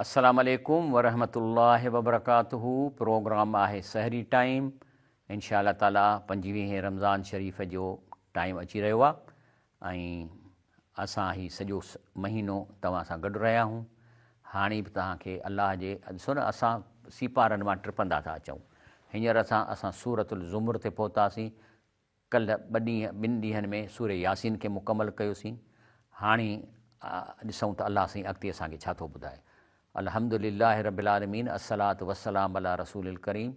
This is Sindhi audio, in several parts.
السلام عليڪم ورحمة الله وبرڪاته پروگرام آهي سحري ٽائيم انشاء الله تعالي پنجويهين رمضان شريف جو ٽائيم اچي رهيو آهي ۽ اسان هي سڄو مهينو توهان سان گڏ رهيا آهيون هاڻي به توهان کي الله جي ڏسو نه اسان سيپارن مان ٽپندا ٿا اچون هينئر اسان اسان سورة الزمر تي پهتاسين ڪلهه ٻه ڏينهن ٻن ڏينهن ۾ سورة ياسين کي مڪمل ڪيوسين هاڻي ڏسون ته الله سائين اڳتي اسان کي ڇا ٿو ٻڌائي. الحمد لله رب العالمين الصلوة والسلام علي رسول الڪريم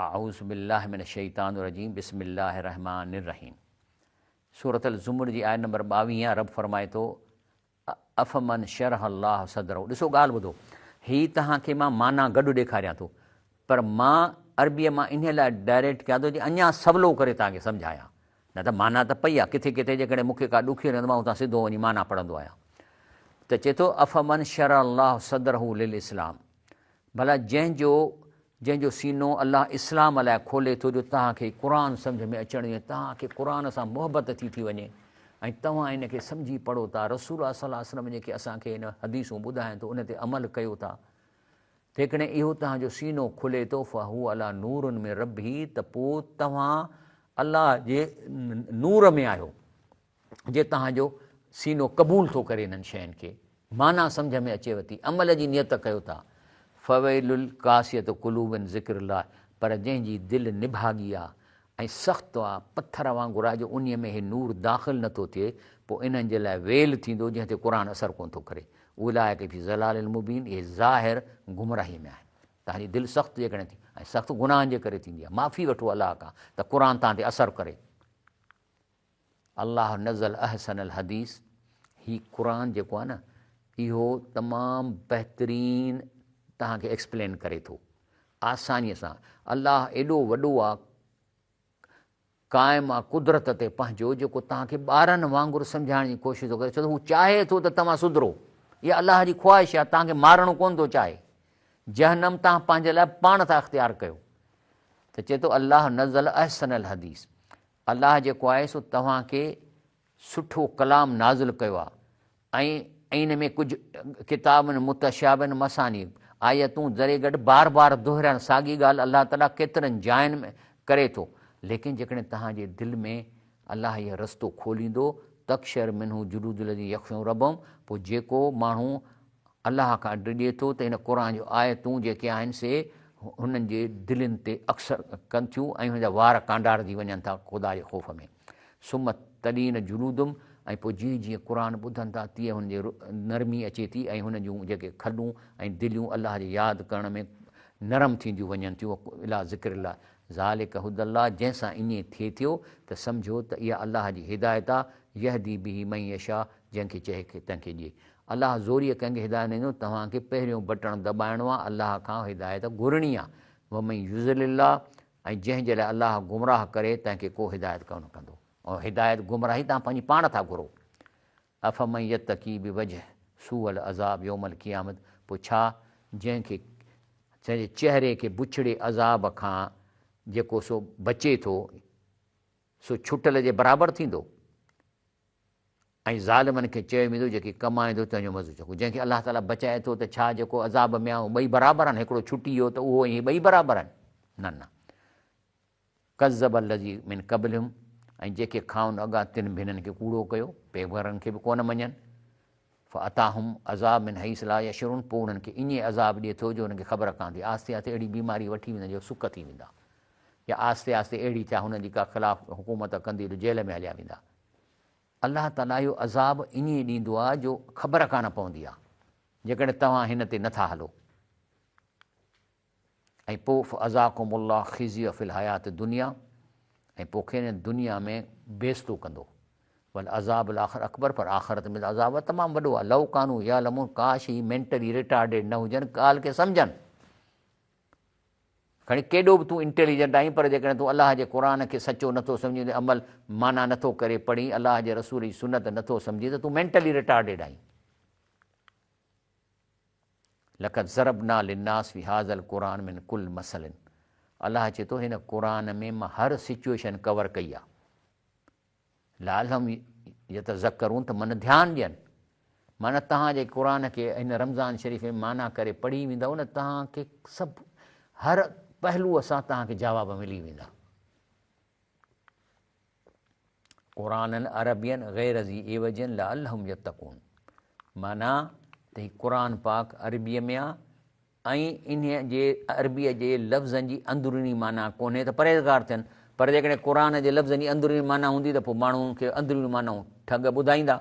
اعوذ بالله من الشيطان الرجيم بسم الله الرحمٰن الرحيم سورة الزمر جي آيت نمبر 22 رب فرمائي ٿو افمن شرح الله صدره ڏسو ڳالهه ٻڌو هي توهان کي مان معنيٰ گڏ ڏيکاريان ٿو پر مان عربيء مان انهيء لاء ڊائريڪٽ ڪيان ٿو جي اڃا سولو ڪري توهان کي سمجهايان نه ته معنيٰ ته پئي آهي ڪٿي ڪٿي جيڪڏهن مون کي ڪا ڏکي لڳندي مان اتان سڌو وڃي معنيٰ پڙهندو آهيان ته چئي ٿو افمن شرح الله صدره للاسلام ڀلا جنهن جو جنهن جو سينو الله اسلام لاء کولي ٿو جو توهان کي قرآن سمجهه ۾ اچڻ جي توهان کي قرآن سان محبت ٿي ٿي وڃي ۽ توهان ان کي سمجهي پڙهو ٿا رسول الله صلي الله عليه وسلم جيڪي اسان کي ان حديثون ٻڌائين ٿو ان تي عمل ڪيو ٿا جيڪڏهن اهو توهان جو سينو کلي ٿو فهو علي نور من ربه ته پوء توهان الله جي نور ۾ آهيو جي توهان جو سينو قبول ٿو ڪري انهن شين کي، معنيٰ سمجهه ۾ اچيو ٿي، عمل جي نيت ڪيو ٿا. فويل للقاسية قلوب من ذڪر الله پر جنهن جي دل نڀاڳي آ ۽ سخت آ، پٿر وانگر آ جو انهيء ۾ هي نور داخل نه ٿو ٿئي، پوء انهن جي لاء ويل ٿيندو جنهن تي قرآن اثر ڪونه ٿو ڪري. اولئڪ في ضلال مبين اهي ظاهر گمراهيء ۾ آهن. توهان جي دل سخت جيڪڏهن ٿي ۽ سخت گناهن جي ڪري ٿيندي آ، معافي وٺو الله کان ته قرآن توهان تي اثر ڪري. الله نزل احسن الحديث هي قرآن جيڪو آهي نه اهو تمام بهترين توهان کي ايڪسپلين ڪري ٿو آساني سان الله ايڏو وڏو آ قائم آ قدرت تي پنهنجو جيڪو توهان کي ٻارن وانگر سمجهائڻ جي ڪوشش ٿو ڪري ڇو ته هو چاهي ٿو ته توهان سڌرو اها الله جي خواهش آ توهان کي مارڻو ڪونه ٿو چاهي جهنم توهان پنهنجي لاء پاڻ ٿا اختيار ڪيو ته چئي ٿو الله نزل احسن الحديث الله جيڪو آهي سو توهان کي سٺو ڪلام نازل ڪيو آهي ۽ ان ۾ ڪجهه ڪتاب متشابه مثاني آيتون ذري گهٽ بار بار دهرائڻ ساڳي ڳالهه الله تعاليٰ ڪيترن جاين ۾ ڪري ٿو ليڪن جيڪڏهن توهان جي دل ۾ الله اهو رستو کوليندو تقشعر منه جلود الذين يخشون ربهم پوء جيڪو ماڻهو الله کان ڊڄي ٿو ته هن قرآن جون آيتون جيڪي آهن سي هنن جي دلين تي اڪثر ڪن ٿيون ۽ هن جا وار ڪانڊارجي وڃن ٿا خدا جي خوف ۾. ثم تلين جلودهم ۽ پوء جيئن جيئن قرآن ٻڌن ٿا تيئن هنن جي نرمي اچي ٿي ۽ هنن جون جيڪي کلون ۽ دليون الله جي ياد ڪرڻ ۾ نرم ٿينديون وڃن ٿيون الي ذڪر الله ذلڪ هدي الله جنهن سان ائين ٿئي ٿيو ته سمجهو ته اها الله جي هدايت آ يهدي به من يشاء جنهن کي چاهي تنهن کي ڏئي. الله زوريء ڪنهن کي هدايت نه ڏيندو، توهان کي پهريون بٽڻ دٻائڻو آهي، الله کان هدايت گهرڻي آهي، ومن يضلل الله ۽ جنهن جي لاء الله گمراهه ڪري تنهن کي ڪو هدايت ڪونه ڪندو ۽ هدايت گمراهي توهان پنهنجي پاڻ ٿا گهرو. افمن يتقي بوجه سوء العذاب يوم القيامت پوء ڇا جنهن کي جنهن جي چهري کي بڇڙي عذاب کان جيڪو سو بچي ٿو سو ڇٽل جي برابر ٿيندو؟ ۽ ظالمن کي چيو ويندو جيڪي ڪمائيندو تنهن جو مزو چکو. جنهن کي الله تعاليٰ بچائي ٿو ته ڇا جيڪو عذاب ۾ آهي اهي ٻئي برابر آهن؟ هڪڙو ڇٽي ويو ته اهو ۽ هي ٻئي برابر آهن؟ نه نه. ڪذب الذي من قبلهم ۽ جيڪي کائن اڳا تن به هنن کي ڪوڙو ڪيو، پيغمبرن کي به ڪونه مڃن. فاتاهم عذاب من حيث لا يشعرون پوء انهن کي ائين عذاب ڏئي ٿو جو انهن کي خبر ڪانه ٿئي. آهستي آهستي اهڙي بيماري وٺي ويندن جو سڪ ٿي ويندا يا آهستي آهستي اهڙي ٿيا هنن جي ڪا خلاف حڪومت ڪندي جو جيل ۾ هليا ويندا. الله تعاليٰ اهو عذاب ائين ڏيندو آهي جو خبر ڪانه پوندي آهي جيڪڏهن توهان هن تي نٿا هلو ۽ پوء فاذاقهم الله خزي في الحياة الدنيا ۽ پوء کين دنيا ۾ بيعزتو ڪندو والعذاب الاخر اڪبر پر آخرت ۾ عذاب تمام وڏو آهي لو ڪانوا يعلمون ڪاش هي مينٽلي ريٽارڊيڊ نه هجن ڳالهه کي سمجهن. کڻي ڪيڏو به تون انٽيليجنٽ آهين پر جيڪڏهن تون الله جي قرآن کي سچو نٿو سمجهين تي عمل معنيٰ نٿو ڪري پڙهين الله جي رسول جي سنت نٿو سمجهين ته تون مينٽلي ريٽارڊيڊ آهين. لقد ضربنا للناس في هذا القرآن من ڪل مثل الله چئي ٿو هن قرآن ۾ مان هر سچوئيشن ڪور ڪئي آهي. لعلهم يتذڪرون ته من ڌيان ڏين. معنيٰ توهان جي قرآن کي هن رمضان شريف ۾ معنيٰ ڪري پڙهي ويندؤ نه توهان کي سڀ هر پهلوء سان توهان کي جواب ملي ويندا. قرآنا عربيا غير ذي عوج لعلهم يتقون معنيٰ ته هي قرآن پاڪ عربيء ۾ آ ۽ انهيء جي عربيء جي لفظن جي اندروني معنيٰ ڪونهي ته پرهيزگار ٿين پر جيڪڏهن قرآن جي لفظن جي اندروني معنيٰ هوندي ته پوء ماڻهن کي اندروني معنائون ٺڳ ٻڌائيندا.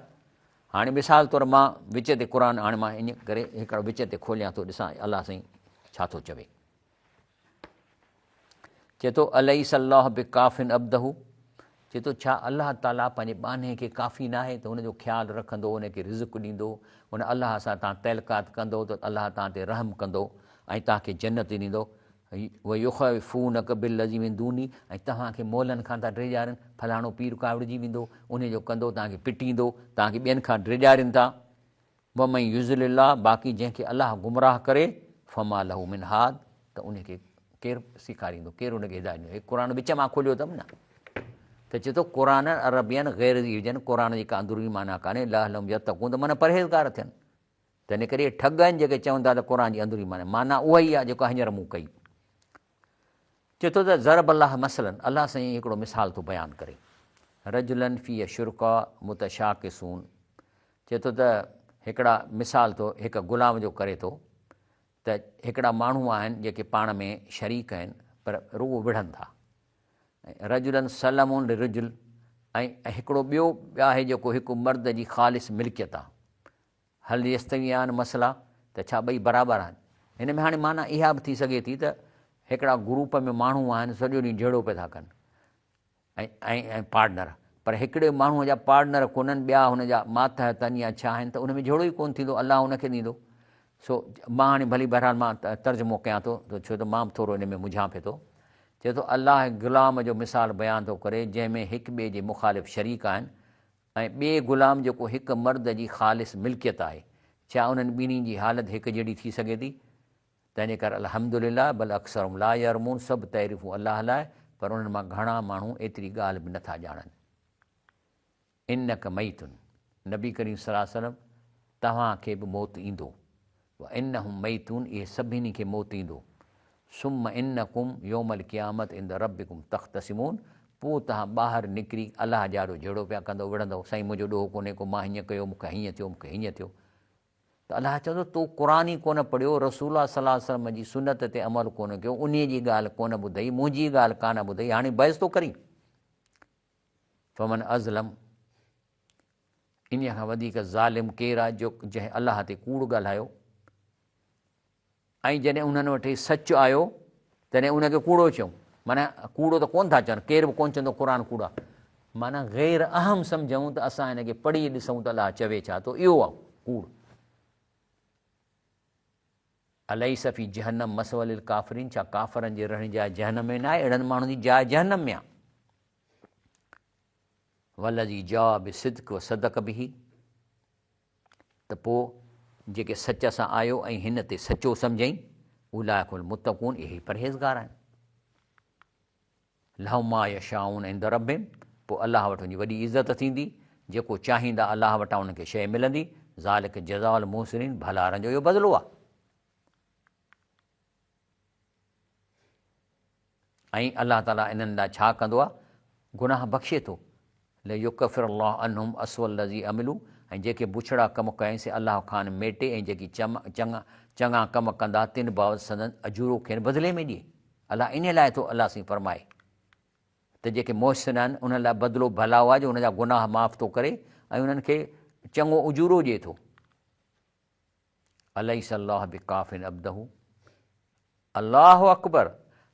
هاڻي مثال طور مان وچ تي قرآن هاڻي مان ائين ڪري هڪڙو وچ تي کوليان ٿو ڏسان الله سائين ڇا ٿو چوي. چئي ٿو، اليس الله بڪاف عبده، چئي ٿو، ڇا الله تعاليٰ پنهنجي ٻانهي کي ڪافي ناهي ته هن جو خيال رکندو، ان کي رزق ڏيندو، ان الله سان توهان تعلقات ڪندو ته الله توهان تي رحم ڪندو ۽ توهان کي جنت ڏيندو، ويخوفونک بالذي من دونه ۽ توهان کي مولن کان ٿا ڊيڄارين، فلاڻو پير ڪاوڙجي ويندو، انهي جو ڪندو توهان کي پٽيندو، توهان کي ٻين کان ڊيڄارين ٿا. ومن يضلل الله باقي جنهن کي الله گمراهه ڪري فما له من هاد ته ان کي ڪير سيکاريندو ڪير ان کي هدايت ڏيندو هي قرآن وچ مان کوليو اٿم نه ته چئي ٿو قرآن عربيا غير ذي هجن قرآن جي ڪا اندروني معنيٰ ڪانهي لعلهم يتقون ته معنيٰ پرهيزگار ٿين تنهن ڪري ٺڳ آهن جيڪي چون ٿا ته قرآن جي اندروني معنيٰ معنيٰ اها ئي آهي جيڪا هينئر مون ڪئي چئي ٿو ته ضرب الله مثلا الله سائين هڪڙو مثال ٿو بيان ڪري رجلا فيه شرڪاء متشاڪسون چئي ٿو ته هڪڙا مثال ٿو هڪ غلام جو ڪري ٿو ته هڪڙا ماڻهو آهن جيڪي پاڻ ۾ شريڪ آهن پر رڳو وڙهن ٿا رجلا سلم لرجل ۽ هڪڙو ٻيو آهي جيڪو هڪ مرد جي خالص ملڪيت آهي هل يستويان مثلا ته ڇا ٻئي برابر آهن؟ هن ۾ هاڻي معنيٰ اها به ٿي سگهي ٿي ته هڪڙا گروپ ۾ ماڻهو آهن سڄو ڏينهن جهيڙو پيا ٿا ڪن ۽ ۽ ۽ پارٽنر پر هڪڙي ماڻهوء جا پارٽنر ڪونهن ٻيا هن جا ماتحت آهن يا ڇا آهن ته ان ۾ جهيڙو ئي ڪونه ٿيندو الله ان کي ڏيندو سو مان هاڻي ڀلي بهرحال مان ترجمو ڪيان ٿو ته ڇو ته مان به ٿورو ان ۾ منجهان پئي ٿو چئي ٿو الله غلام جو مثال بيان ٿو ڪري جنهن ۾ هڪ ٻئي جي مخالف شريڪ آهن ۽ ٻئي غلام جيڪو هڪ مرد جي خالص ملڪيت آهي، ڇا انهن ٻنهي جي حالت هڪ جهڙي ٿي سگهي ٿي؟ تنهنجي ڪري الحمد لله بل اڪثرهم لا يعلمون سڀ تعريفون الله لاء پر انهن مان گهڻا ماڻهو ايتري ڳالهه به نٿا ڄاڻن. انک ميت، نبي ڪريم صلي الله عليه وسلم توهان کي به موت ايندو. وانهم ميتون اهي سڀني کي موت ايندو. ثم انڪم يوم القيامت عند ربڪم تختصمون پوء توهان ٻاهر نڪري الله جي آڏو جهيڙو پيا ڪندؤ وڙهندؤ سائين منهنجو ڏوهه ڪونهي ڪو مان هيئن ڪيو مون کي هيئن ٿيو مون کي هيئن ٿيو ته الله چوندو تو قرآن ئي ڪونه پڙهيو رسول الله صلي الله عليه وسلم جي سنت تي عمل ڪونه ڪيو انهي جي ڳالهه ڪونه ٻڌئي منهنجي ڳالهه ڪانه ٻڌئي هاڻي بحث ٿو ڪرين فمن اظلم انهيء کان وڌيڪ ظالم ڪير آهي جو جنهن الله تي ڪوڙ ڳالهايو ۽ جڏهن انهن وٽ هي سچ آيو تڏهن ان کي ڪوڙو چيائون معنيٰ ڪوڙو ته ڪونه ٿا چون ڪير به ڪونه چوندو قرآن ڪوڙ آهي معنيٰ غير اهم سمجهون ته اسان هن کي پڙهي ڏسون ته الله چوي ڇا ٿو اهو آهي ڪوڙ اليس في جهنم مثوي للڪافرين ڇا ڪافرن جي رهڻ جي جاء جهنم ۾ ناهي اهڙن ماڻهن جي جاء جهنم ۾ آهي والذي جاء بالصدق وصدق به ته پوء جيڪي سچ سان آيو ۽ هن تي سچو سمجهئين اولئک هم المتقون اهي ئي پرهيزگار آهن. لهم ما يشاءون عند ربهم پوء الله وٽ ان جي وڏي عزت ٿيندي جيڪو چاهيندا الله وٽان انهن کي شيء ملندي ذلک جزاء المحسنين ڀلارن جو اهو بدلو آهي. ۽ الله تعالي انهن لاء ڇا ڪندو آهي؟ گناهه بخشي ٿو. ليڪفر الله عنهم اسوء الذي عملوا ۽ جيڪي بڇڙا ڪم ڪيائين سي الله کانئن ميٽي ۽ جيڪي چڱا ڪم ڪندا تن بابت سندن اجورو کين بدلي ۾ ڏئي. الله انهيء لاء ٿو الله سائين فرمائي ته جيڪي محسن آهن انهن لاء بدلو ڀلائو آهي جو انهن جا گناهه معاف ٿو ڪري ۽ انهن کي چڱو اجورو ڏئي ٿو. اليس الله بڪاف عبده الله اڪبر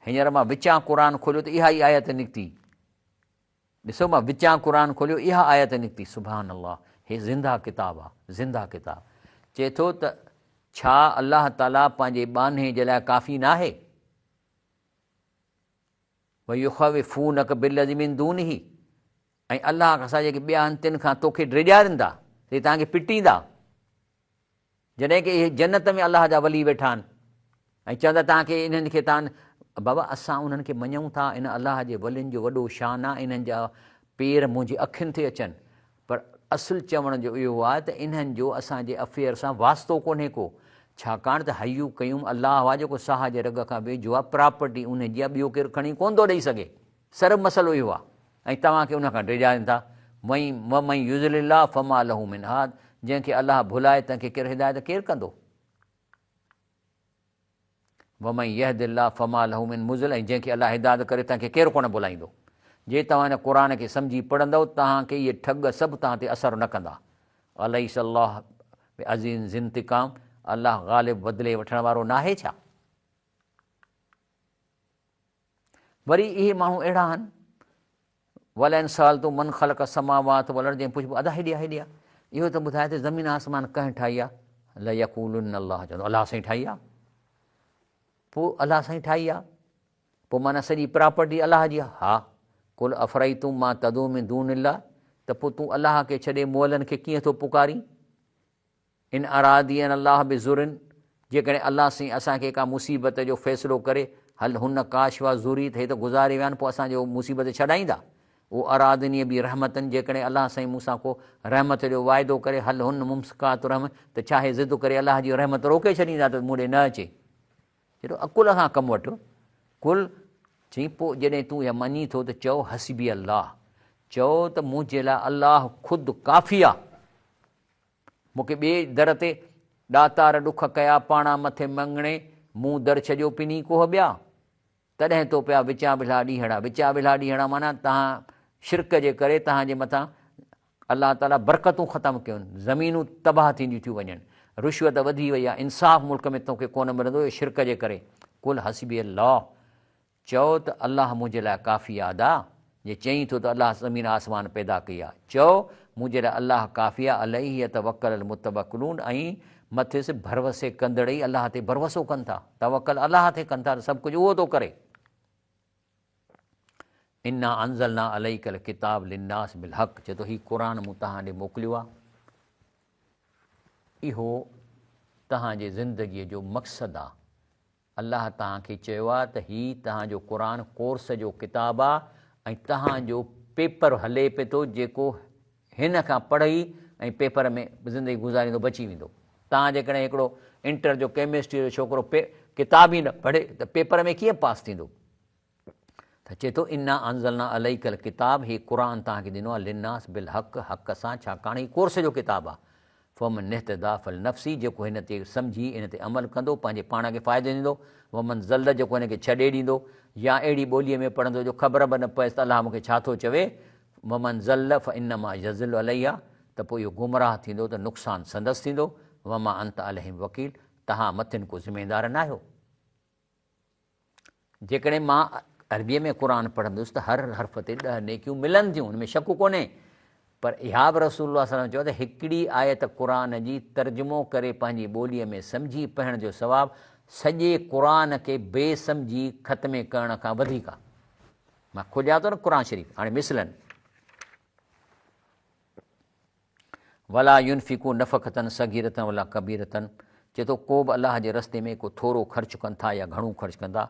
هينئر مان وچان قرآن کوليو ته اها ئي آيت نڪتي ڏسو مان وچان قرآن کوليو اها آيت نڪتي سبحان الله هي زنده ڪتاب آ زنده ڪتاب چئي ٿو ته ڇا الله تعالي پنهنجي ٻانهي جي لاء ڪافي ناهي ويخوفونڪ بالذي من دونه ۽ الله کان سواء جيڪي ٻيا آهن تن کان توکي ڊيڄارين ٿا، سي توهان کي پٽيندا. جڏهن ڪه اهي جنت ۾ الله جا ولي ويٺا آهن ۽ چوندا توهان کي انهن کي توهان بابا اسان انهن کي مڃون ٿا ان الله جي ولين جو وڏو شان آهي انهن جا پير منهنجي اکين تي اچن پر اصل چوڻ جو اهو آهي ته انهن جو اسان جي افيئر سان واسطو ڪونهي ڪو. ڇاڪاڻ ته حي قيوم الله آهي جيڪو ساهه جي رڳ کان ويجهو آهي، پراپرٽي انهي جي آهي ٻيو ڪير کڻي ڪونه ٿو ڏئي سگهي. صرف مسئلو اهو آهي ۽ توهان کي ان کان ڊيڄارين ٿا. ومن يضلل الله فما له من هاد جنهن کي الله ڀلائي تنهن کي ڪير هدايت ڪير ڪندو؟ ومن يهد الله فما له من مضل ۽ جنهن کي الله هدايت ڪري تنهن کي ڪير ڪونه ڀلائيندو. جي توهان هن قرآن کي سمجهي پڙهندؤ توهان کي اهي ٺڳ سڀ توهان تي اثر نه ڪندا. اليس الله بعزيز ذي انتقام الله غالب بدلي وٺڻ وارو ناهي ڇا؟ وري اهي ماڻهو اهڙا آهن ولئن سألتم من خلق السماوات والارض جنهن پڇبو ادا هيڏي آ هيڏي آ اهو ته ٻڌاء ته زمين آسمان ڪنهن ٺاهي آ ليقولن الله چوندو الله سائين ٺاهي آ پوء الله سائين ٺاهي آ پوء معنيٰ سڄي پراپرٽي الله جي آ ها قل افرئيتم ما تدعون من دون الله ته پوء تون الله کي ڇڏي مئلن کي ڪيئن ٿو پڪارين ان ارادين الله بضر جيڪڏهن الله سائين اسان کي ڪا مصيبت جو فيصلو ڪري، هل هن ڪاشفه ضري ته هي ته گذاري ويا آهن پوء اسان جو مصيبت ڇڏائيندا؟ او ارادني بي رحمة جيڪڏهن الله سائين مون سان ڪو رحمت جو واعدو ڪري، هل هن ممسڪات رحمة ته ڇا هي ضد ڪري الله جي رحمت روڪي ڇڏيندا ته مون ڏي نه اچي؟ چئي ٿو عقل کان ڪم وٺ. قل، چئين پوء جڏهن تون اها مڃين ٿو ته چئو حسبي الله چئو ته منهنجي لاء الله خود ڪافي آهي. مون کي ٻئي در تي ڏاتار ڏک ڪيا پاڻا مٿي مڱڻي مون در ڇڏيو پني ڪوهه ٻيا تڏهن تو پيا وچان ولها ڏينهڙا وچان ولها ڏينهڙا معنيٰ تهان شرڪ جي ڪري تهان جي مٿان الله تعاليٰ برڪتون ختم ڪيون زمينون تباهه ٿينديون ٿيون وڃن رشوت وڌي وئي آهي انصاف ملڪ ۾ توکي ڪونه ملندو اهو شرڪ جي ڪري قل حسبي الله چئو ته الله منهنجي لاء ڪافي آ ادا، جي چئين ٿو ته الله زمين آسمان پيدا ڪئي آ، چئو، منهنجي لاء الله ڪافي آ، عليه يتوڪل المتوڪلون ۽ مٿس ڀروسي ڪندڙ ئي الله تي ڀروسو ڪن ٿا، توڪل الله تي ڪن ٿا ته سڀ ڪجهه اهو ٿو ڪري. انا انزلنا عليک الڪتاب للناس بالحق چئي ٿو هي قرآن مون توهان ڏي موڪليو آ، اهو توهان جي زندگيء جو مقصد آ، الله توهان کي چيو آهي ته هي توهان جو قرآن ڪورس جو ڪتاب آهي ۽ توهان جو پيپر هلي پئي ٿو جيڪو هن کان پڙهي ۽ پيپر ۾ زندگي گذاريندو بچي ويندو. توهان جيڪڏهن هڪڙو انٽر جو ڪيمسٽري جو ڇوڪرو ڪتاب ئي نه پڙهي ته پيپر ۾ ڪيئن پاس ٿيندو؟ ته چئي ٿو انا انزلنا عليک الڪتاب هي قرآن توهان کي ڏنو آهي للناس بالحق حق سان ڇاڪاڻ هي ڪورس جو ڪتاب آهي فمن اهتديٰ فلنفسه جيڪو هن تي سمجهي ان تي عمل ڪندو پنهنجي پاڻ کي فائدو ڏيندو ومن ضل جيڪو هن کي ڇڏي ڏيندو يا اهڙي ٻوليء ۾ پڙهندو جو خبر به نه پويس ته الله مون کي ڇا ٿو چوي ومن ضل فانما يضل عليها ته پوء اهو گمراهه ٿيندو ته نقصان سندس ٿيندو وما انت عليهم وڪيل توهان مٿن ڪو ذميدار ناهيو. جيڪڏهن مان عربيء ۾ قرآن پڙهندس ته هر حرف تي ڏهه نيڪيون ملن ٿيون، ان ۾ شڪ ڪونهي. پر اها به رسول الله صلي الله عليه وسلم چيو ته هڪڙي آيت قرآن جي ترجمو ڪري پنهنجي ٻوليء ۾ سمجهي پڙهڻ جو ثواب سڄي قرآن کي بي سمجهي ختمي ڪرڻ کان وڌيڪ آهي. مان کوليان ٿو نه قرآن شريف هاڻي مثلاً. ولا ينفقون نفقة صغيرة ولا ڪبيرة چئي ٿو ڪو به الله جي رستي ۾ ڪو ٿورو خرچ ڪن ٿا يا گهڻو خرچ ڪن ٿا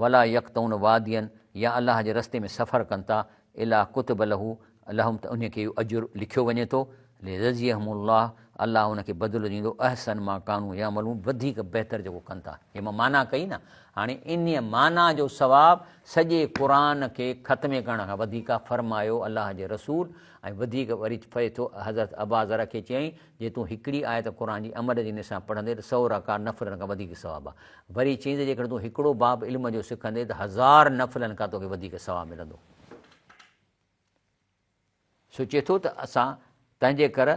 ولا يقطعون واديا يا الله جي رستي ۾ سفر ڪن ٿا الا ڪتب له لهم ته انهي کي اهو اجر لکيو وڃي ٿو ليجزيهم الله الله ان کي بدلو ڏيندو احسن ما ڪانوا يعملون وڌيڪ بهتر جيڪو ڪن ٿا هي مان معنيٰ ڪئي نه هاڻي انهي معنيٰ جو ثواب سڄي قرآن کي ختمي ڪرڻ کان وڌيڪ آهي فرمايو الله جي رسول ۽ وڌيڪ وري چئي ٿو، حضرت اباذر کي چيائين، جي تون هڪڙي آيت قرآن جي عمل جي نيت سان پڙهندين ته سئو رڪعت نفلن کان وڌيڪ ثواب آهي. وري چيائين ته جيڪڏهن تون هڪڙو باب علم جو سکندين ته هزار نفلن کان توکي وڌيڪ ثواب ملندو. سو چئي ٿو ته اسان تنهنجي ڪر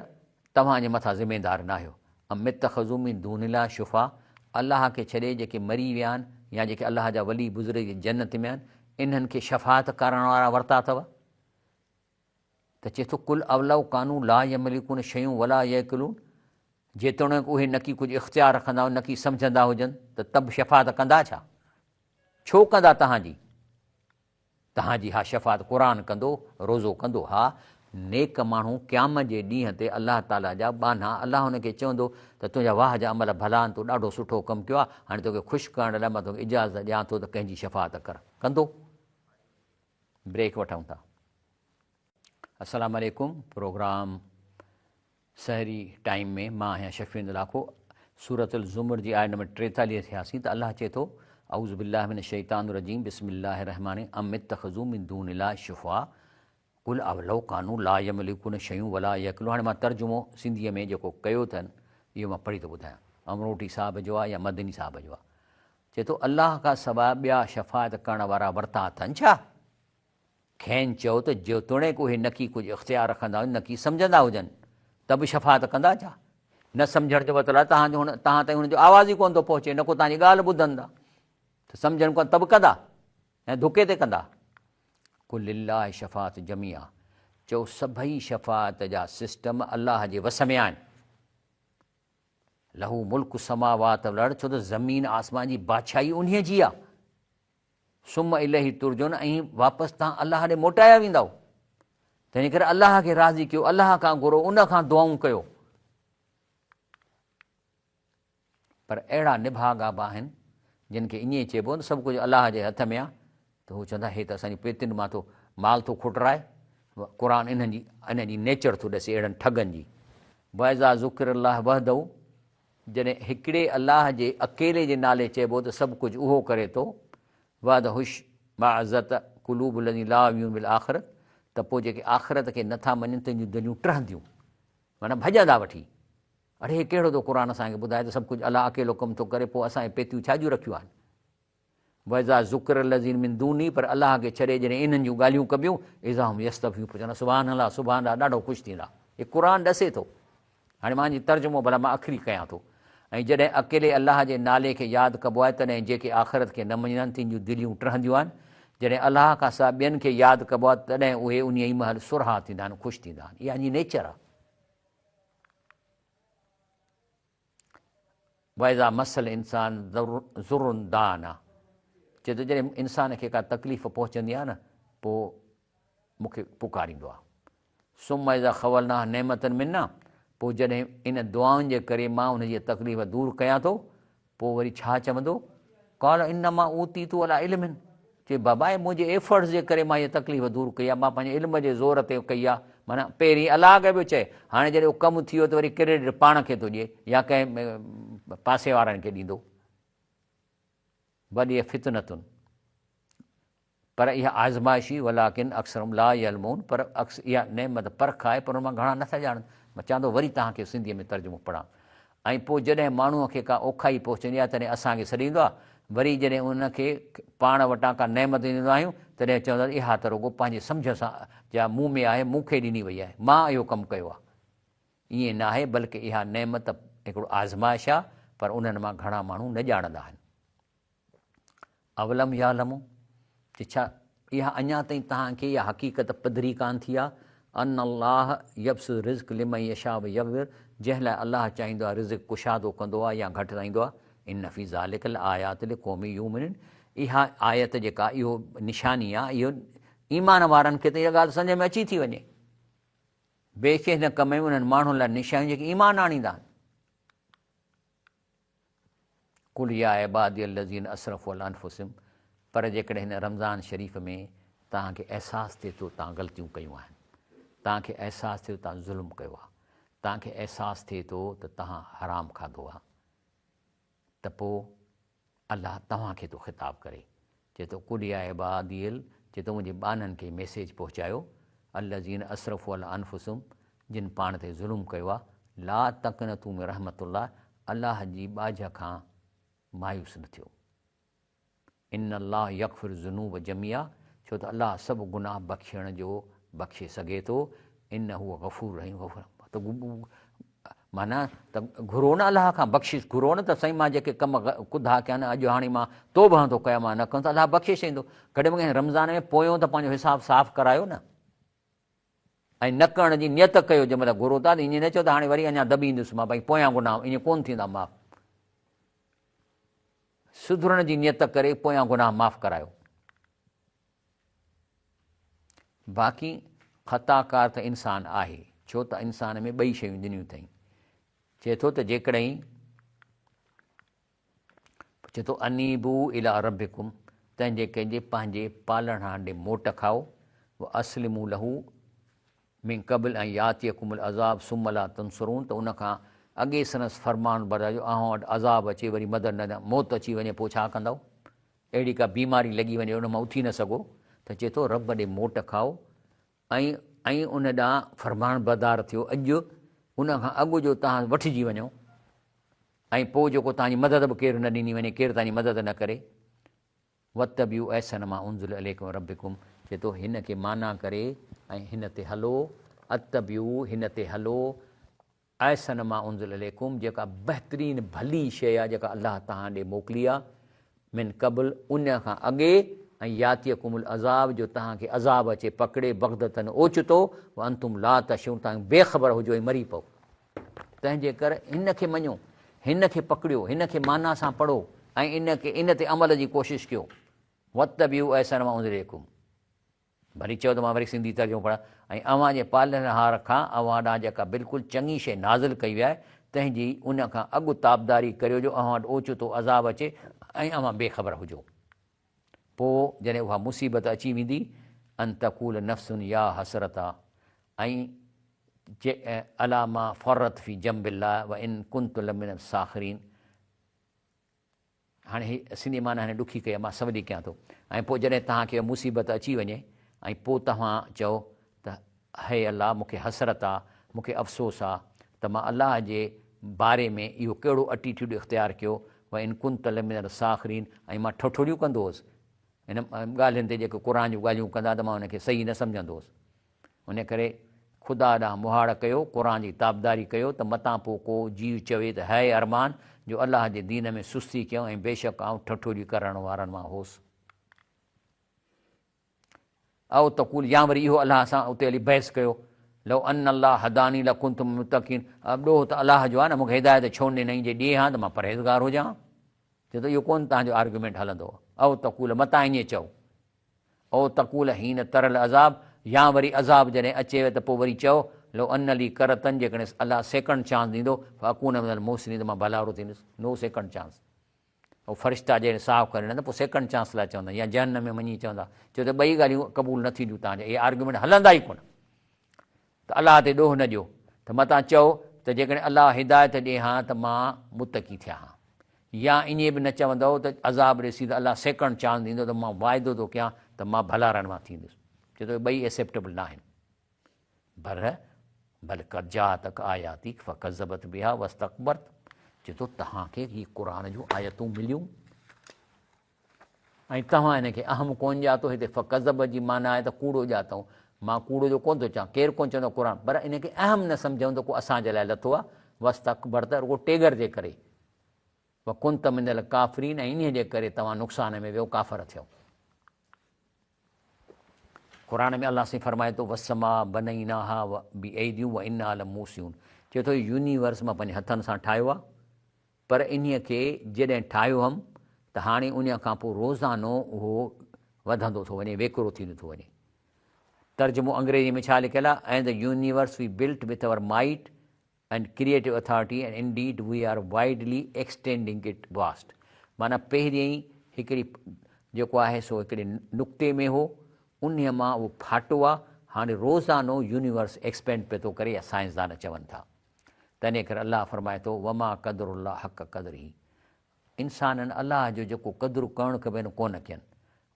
توهان جي مٿان ذميدار ناهيو. ام اتخذوا من دون الله شفعاء الله کي ڇڏي جيڪي مري ويا آهن يا جيڪي الله جا ولي بزرگ جنت ۾ آهن انهن کي شفاعت ڪرڻ وارا ورتا اٿو؟ ته چئي ٿو قل اولو ڪانو لا يملڪون شيئا ولا يعقلون جيتوڻيڪ اهي نڪي ڪجهه اختيار رکندا هجن نڪي سمجهندا هجن ته ته به شفاعت ڪندا ڇا؟ ڇو ڪندا تهان جي؟ تهان جي ها شفاعت قرآن ڪندو، روزو ڪندو ها نيڪ ماڻهو قيامت جي ڏينهن تي الله تعاليٰ جا ٻانها الله هن کي چوندو ته تنهنجا واهه جا عمل ڀلا آهن تو ڏاڍو سٺو ڪم ڪيو آهي هاڻي توکي خوش ڪرڻ لاء مان توکي اجازت ڏيان ٿو ته ڪنهن جي شفاعت ڪر ڪندو؟ بريڪ وٺون ٿا. السلام عليڪم پروگرام سحري ٽائيم ۾ مان آهيان شفيع لاکو. سورة الزمر جي آيت نمبر 43 ٿياسين ته الله چئي ٿو، اعوذ بالله من الشيطان الرجيم بسم الله الرحمٰن ام اتخذوا من دون الله شفعاء قل اولو ڪانوا لا يملڪون شيئا ولا يعقلون. هاڻي مان ترجمو سنڌيء ۾ جيڪو ڪيو اٿن اهو مان پڙهي ٿو ٻڌايان. امروٽي صاحب جو آهي يا مدني صاحب جو آهي. چئي ٿو الله کان سواء ٻيا شفاعت ڪرڻ وارا ورتا اٿن ڇا؟ کين چئو ته جيتوڻيڪ اهي نڪي ڪجهه اختيار رکندا هجن نڪي سمجهندا هجن ته به شفاعت ڪندا ڇا؟ نه سمجهڻ جو مطلب آهي توهان جو هن توهان تائين هن جو آواز ئي ڪونه ٿو پهچي نه ڪو توهان جي ڳالهه ٻڌن ٿا ته سمجهن ڪونه ته به ڪندا ۽ ڌڪي تي ڪندا. قل لله شفاعت جميعا چئو سڀئي شفاعت جا سسٽم الله جي وس ۾ آهن. له ملڪ السماوات والارض ڇو ته زمين آسمان جي بادشاهي انهيء جي آهي. ثم اليه ترجعون ۽ واپس توهان الله ڏي موٽايا ويندؤ. تنهن ڪري الله کي راضي ڪيو، الله کان گهرو، ان کان دعائون ڪيو. پر اهڙا نڀاڳا به آهن جن کي ائين چئبو ته سڀ ڪجهه الله جي هٿ ۾ آهي ته هو چوندا هي ته اسان جي پيتين مان ٿو مال ٿو کٽرائي. قرآن انهن جي انهن جي نيچر ٿو ڏسي اهڙن ٺڳن جي. واذا ذڪر الله وحده جڏهن هڪڙي الله جي اڪيلي جي نالي چئبو ته سڀ ڪجهه اهو ڪري ٿو، وحده اشمأزت قلوب الذين لا يؤمنون بالآخرة ته پوء جيڪي آخرت کي نٿا مڃن تن جون دليون ٽهنديون معنيٰ ڀڄندا وٺي. اڙي هي ڪهڙو ٿو قرآن اسان کي ٻڌائي ته سڀ ڪجهه الله اڪيلو ڪم ٿو ڪري پوء اسان اهي پيتيون ڇا جون رکيون آهن؟ واذا ذڪر الذين من دونه پر الله کي ڇڏي جڏهن انهن جون ڳالهيون ڪبيون اذا هم يستبشرون پوء چوندا سبحان الله سبحان الله ڏاڍو خوش ٿيندا. هي قرآن ڏسي ٿو. هاڻي مان جي ترجمو ڀلا مان اکري ڪيان ٿو. ۽ جڏهن اڪيلي الله جي نالي کي ياد ڪبو آهي تڏهن جيڪي آخرت کي نه مڃيندا آهن تن جون دليون ٽهنديون آهن. جڏهن الله کان سواء ٻين کي ياد ڪبو آهي تڏهن اهي انهيء ئي مهل سرها ٿيندا آهن خوش ٿيندا آهن. اها ان جي نيچر آهي. واذا مس الانسان ضر دعانا چئي ٿو جڏهن انسان کي ڪا تڪليف پهچندي آهي نه پوء مون کي پڪاريندو آهي ثم اذا خولناه نعمتا منا پوء جڏهن ان دعائن جي ڪري مان ان جي تڪليف دور ڪيان ٿو پوء وري ڇا چوندو؟ قال انما اوتيت علي علم چي بابا هي منهنجي ايفرٽس جي ڪري مان هيء تڪليف دور ڪئي آهي، مان پنهنجي علم جي زور تي ڪئي آهي. معنيٰ پهرين الله کي پيو چئي، هاڻي جڏهن اهو ڪم ٿي ويو ته وري ڪريڊٽ پاڻ کي ٿو ڏئي يا ڪنهن پاسي وارن کي ڏيندو. بل هي فتنة پر اها آزمائش هئي ولڪن اڪثرهم لا يعلمون پر اها نعمت پرک آهي پر ان مان گهڻا نٿا ڄاڻن. مان چوان ٿو وري توهان کي سنڌيء ۾ ترجمو پڙهان. ۽ پوء جڏهن ماڻهوء کي ڪا اوکائي پهچندي آهي تڏهن اسان کي سڏيندو آهي، وري جڏهن ان کي پاڻ وٽان ڪا نعمت ڏيندا آهيون تڏهن چوندو آهي ته اها ته رڳو پنهنجي سمجهه سان جا مون ۾ آهي مون کي ڏني وئي آهي، مان اهو ڪم ڪيو آهي. ائين ناهي بلڪ اها نعمت هڪڙو آزمائش آهي پر انهن مان گهڻا ماڻهو نه ڄاڻندا آهن. اولم يعلموا چي ڇا اها اڃا تائين توهان کي اها حقيقت پڌري ڪانه ٿي آهي ان الله يبسط الرزق لمن يشاء ويقدر جنهن لاء الله چاهيندو آهي رزق ڪشادو ڪندو آهي يا گهٽرائيندو آهي ان في ذلک لآيات لقوم يؤمنون اها آيت جيڪا اهو نشاني آهي اهو ايمان وارن کي ته اها ڳالهه سمجهه ۾ اچي ٿي وڃي بيشڪ هن ڪم ۾ انهن ماڻهن لاء نشانيون جيڪي ايمان آڻيندا آهن. قل يا عبادي الذين اسرفوا علي انفسهم پر جيڪڏهن هن رمضان شريف ۾ توهان کي احساس ٿئي ٿو توهان غلطيون ڪيون آهن، توهان کي احساس ٿئي ٿو توهان ظلم ڪيو آهي، توهان کي احساس ٿئي ٿو ته توهان حرام کاڌو آهي ته پوء الله توهان کي ٿو خطاب ڪري چئي ٿو قل يا عبادي چئي ٿو منهنجي ٻانهن کي ميسيج پهچايو الذين اسرفوا علي انفسهم جن پاڻ تي ظلم ڪيو آهي لا تقنطوا من رحمت الله الله جي ٻاجهه کان مايوس نه ٿيو. ان الله يغفر الذنوب جميعا ڇو ته الله سڀ گناهه بخشڻ جو بخشي سگهي ٿو انه هو غفور رحيم غفور ته معنيٰ ته گهرو نه الله کان بخشش گهرو نه ته سائين مان جيڪي ڪم ڪڌا ڪيا آهن اڄ هاڻي مان توبهه ٿو ڪيان مان نه ڪندس الله بخشي ڇڏيندو گهٽ ۾ گهٽ رمضان ۾ پويون ته پنهنجو حساب صاف ڪرايو نه ۽ نه ڪرڻ جي نيت ڪيو جنهن مهل گهرو ٿا ته ائين نه چئو ته هاڻي وري اڃا دٻي ايندس مان ڀئي پويان گناهه ائين ڪونه ٿيندا معاف سڌرڻ جي نيت ڪري پويان گناهه معاف ڪرايو باقي خطاڪار ته انسان آهي ڇو ته انسان ۾ ٻئي شيون ڏنيون اٿئي چئي ٿو ته جيڪڏهن چئي ٿو انيبو الي ربڪم تنهن جي ڪنهن جي پنهنجي پالڻهار ڏي موٽ کائو واسلمو له من قبل ان ياتيڪم العذاب ثم لا تنصرون ته ان کان اڳي سندس فرمان بردار جو اوهان وٽ عذاب اچي وري مدد نه ڏيان موت اچي وڃي پوء ڇا ڪندؤ؟ اهڙي ڪا بيماري لڳي وڃي ان مان اٿي نه سگهو ته چئي ٿو رب ڏي موٽ کائو ۽ ۽ ان ڏانهن فرمانبردار ٿيو اڄ ان کان اڳ جو توهان وٺجي وڃو ۽ پوء جيڪو توهان جي مدد به ڪير نه ڏني وڃي ڪير توهان جي مدد نه ڪري. واتبعوا احسن ما انزل اليڪم من ربڪم چئي ٿو هن کي معنيٰ ڪري ۽ هن تي هلو، اتبعوا هن تي هلو، احسن ما انزل اليڪم جيڪا بهترين ڀلي شيء آهي جيڪا الله توهان ڏي موڪلي آهي، من قبل ان کان اڳي، ان ياتيڪم العذاب جو توهان کي عذاب اچي پڪڙي بغتة اوچتو، وانتم لا تشعرون توهان بي خبر هجو ۽ مري پئو. تنهن جي ڪر هن کي مڃو، هن کي پڪڙيو، هن کي معنيٰ سان پڙهو ۽ ان کي ان تي عمل جي ڪوشش ڪيو. واتبعوا احسن ما انزل اليڪم ڀلي چئو ته مان وري سنڌي ترجمو پڙهان ۽ اوهان جي پالڻهار کان اوهان ڏانهن جيڪا بلڪل چڱي شيء نازل ڪئي وئي آهي تنهن جي ان کان اڳ تابعداري ڪريو جو اوهان وٽ اوچتو عذاب اچي ۽ اوهان بي خبر هجو. پوء جڏهن اها مصيبت اچي ويندي، ان تقول نفس يا حسرتا ۽ چي علي ما فرطت في جنب الله وان ڪنت لمن الساخرين هاڻي هي سنڌي معنيٰ هن ڏکي ڪئي آهي مان سولي ڪيان ٿو ۽ پوء جڏهن توهان کي اها مصيبت اچي وڃي ۽ پوء توهان چئو ته هي الله مون کي حسرت آ، مون کي افسوس آ ته مان الله جي باري ۾ اهو ڪهڙو اٽيٽيوڊ اختيار ڪيو، وان ڪنت لمن الساخرين ۽ مان ٺٺوليون ڪندو هوس ان ڳالهين تي جيڪي قرآن جون ڳالهيون ڪندا ته مان ان کي صحيح نه سمجهندو هوس. ان ڪري خدا ڏانهن مهاڙ ڪيو، قرآن جي تابعداري ڪيو ته متان پوء ڪو جيء چوي ته هاء ارمان جو الله جي دين ۾ سستي ڪيم ۽ بيشڪ آئون ٺٺولي ڪرڻ وارن مان هوس. او تقول يا وري اهو الله سان اتي هلي بحث ڪيو، لو ان الله هداني لڪنت من المتقين ڏوهه ته الله جو آهي نه مون کي هدايت ڇو نه ڏنائين جي ڏئي ها ته مان پرهيزگار هجان ها. چئي ٿو اهو ڪونه توهان جو آرگيومينٽ هلندو. او تقول متان ائين چئو. او تقول حين تري العذاب يا وري عذاب جڏهن اچيوي ته پوء وري چئو، لو ان لي ڪرة جيڪڏهن الله سيڪنڊ چانس ڏيندو فاڪون من المحسنين ته مان ڀلارو ٿيندس. نو سيڪنڊ چانس. هو فرشتا جڏهن ساهه کڻن ته پوء سيڪنڊ چانس لاء چوندا يا جهنم ۾ وڃي چوندا ڇو ته ٻئي ڳالهيون قبول نه ٿينديون توهان جا اهي آرگيومينٽ هلندا ئي ڪونه ته الله تي ڏوهه نه ڏيو ته متان چئو ته جيڪڏهن الله هدايت ڏي ها ته مان متقي ٿيان ها يا ائين به نه چوندؤ ته عذاب ڏسي ته الله سيڪنڊ چانس ڏيندو ته مان واعدو ٿو ڪيان ته مان ڀلارن مان ٿيندس ڇو ته ٻئي ايسيپٽيبل نه آهن. بر بل قد جاءتک آياتي فڪذبت بها واستڪبرت چي ٿو توهان کي هي قرآن جون آيتون مليون ۽ توهان هن کي اهم ڪون ڄاتو هتي فڪذب جي معنيٰ آهي ته ڪوڙو ڄاتئون مان ڪوڙو جو ڪون ٿو چوان ڪير ڪون چوندو قرآن پر ان کي اهم نه سمجهون ته ڪو اسان جي لاء لٿو آهي واستڪبرت رڳو ٽيڳر جي ڪري وڪنت من الڪافرين ۽ انهيء جي ڪري توهان نقصان ۾ ويو ڪافر ٿيو. قرآن ۾ الله سائين فرمائي ٿو والسماء بنيناها بأيدي وانا لموسعون چئي ٿو يونيورس مان پنهنجي هٿن سان ٺاهيو آهي پر انهيء کي جڏهن ٺاهيو هئم ته هاڻي انهيء کان پوء روزانو اهو وڌندو ٿو وڃي ويڪرو ٿيندو ٿو وڃي ترجمو انگريزي ۾ ڇا لکيل آهي and the universe we built with our might and creative authority and indeed we are widely extending it vast معنيٰ پهريائين هڪڙي جيڪو آهي سو هڪڙي نقطي ۾ هو انهيء مان اهو ڦاٽو آ هاڻي روزانو يونيورس ايڪسپينڊ پيو ٿو ڪري يا سائنسدان چون ٿا تنهن ڪري الله فرمائي ٿو وما قدر الله حق قدره انسانن الله جو جيڪو قدر ڪرڻ کپين ڪونه ڪين.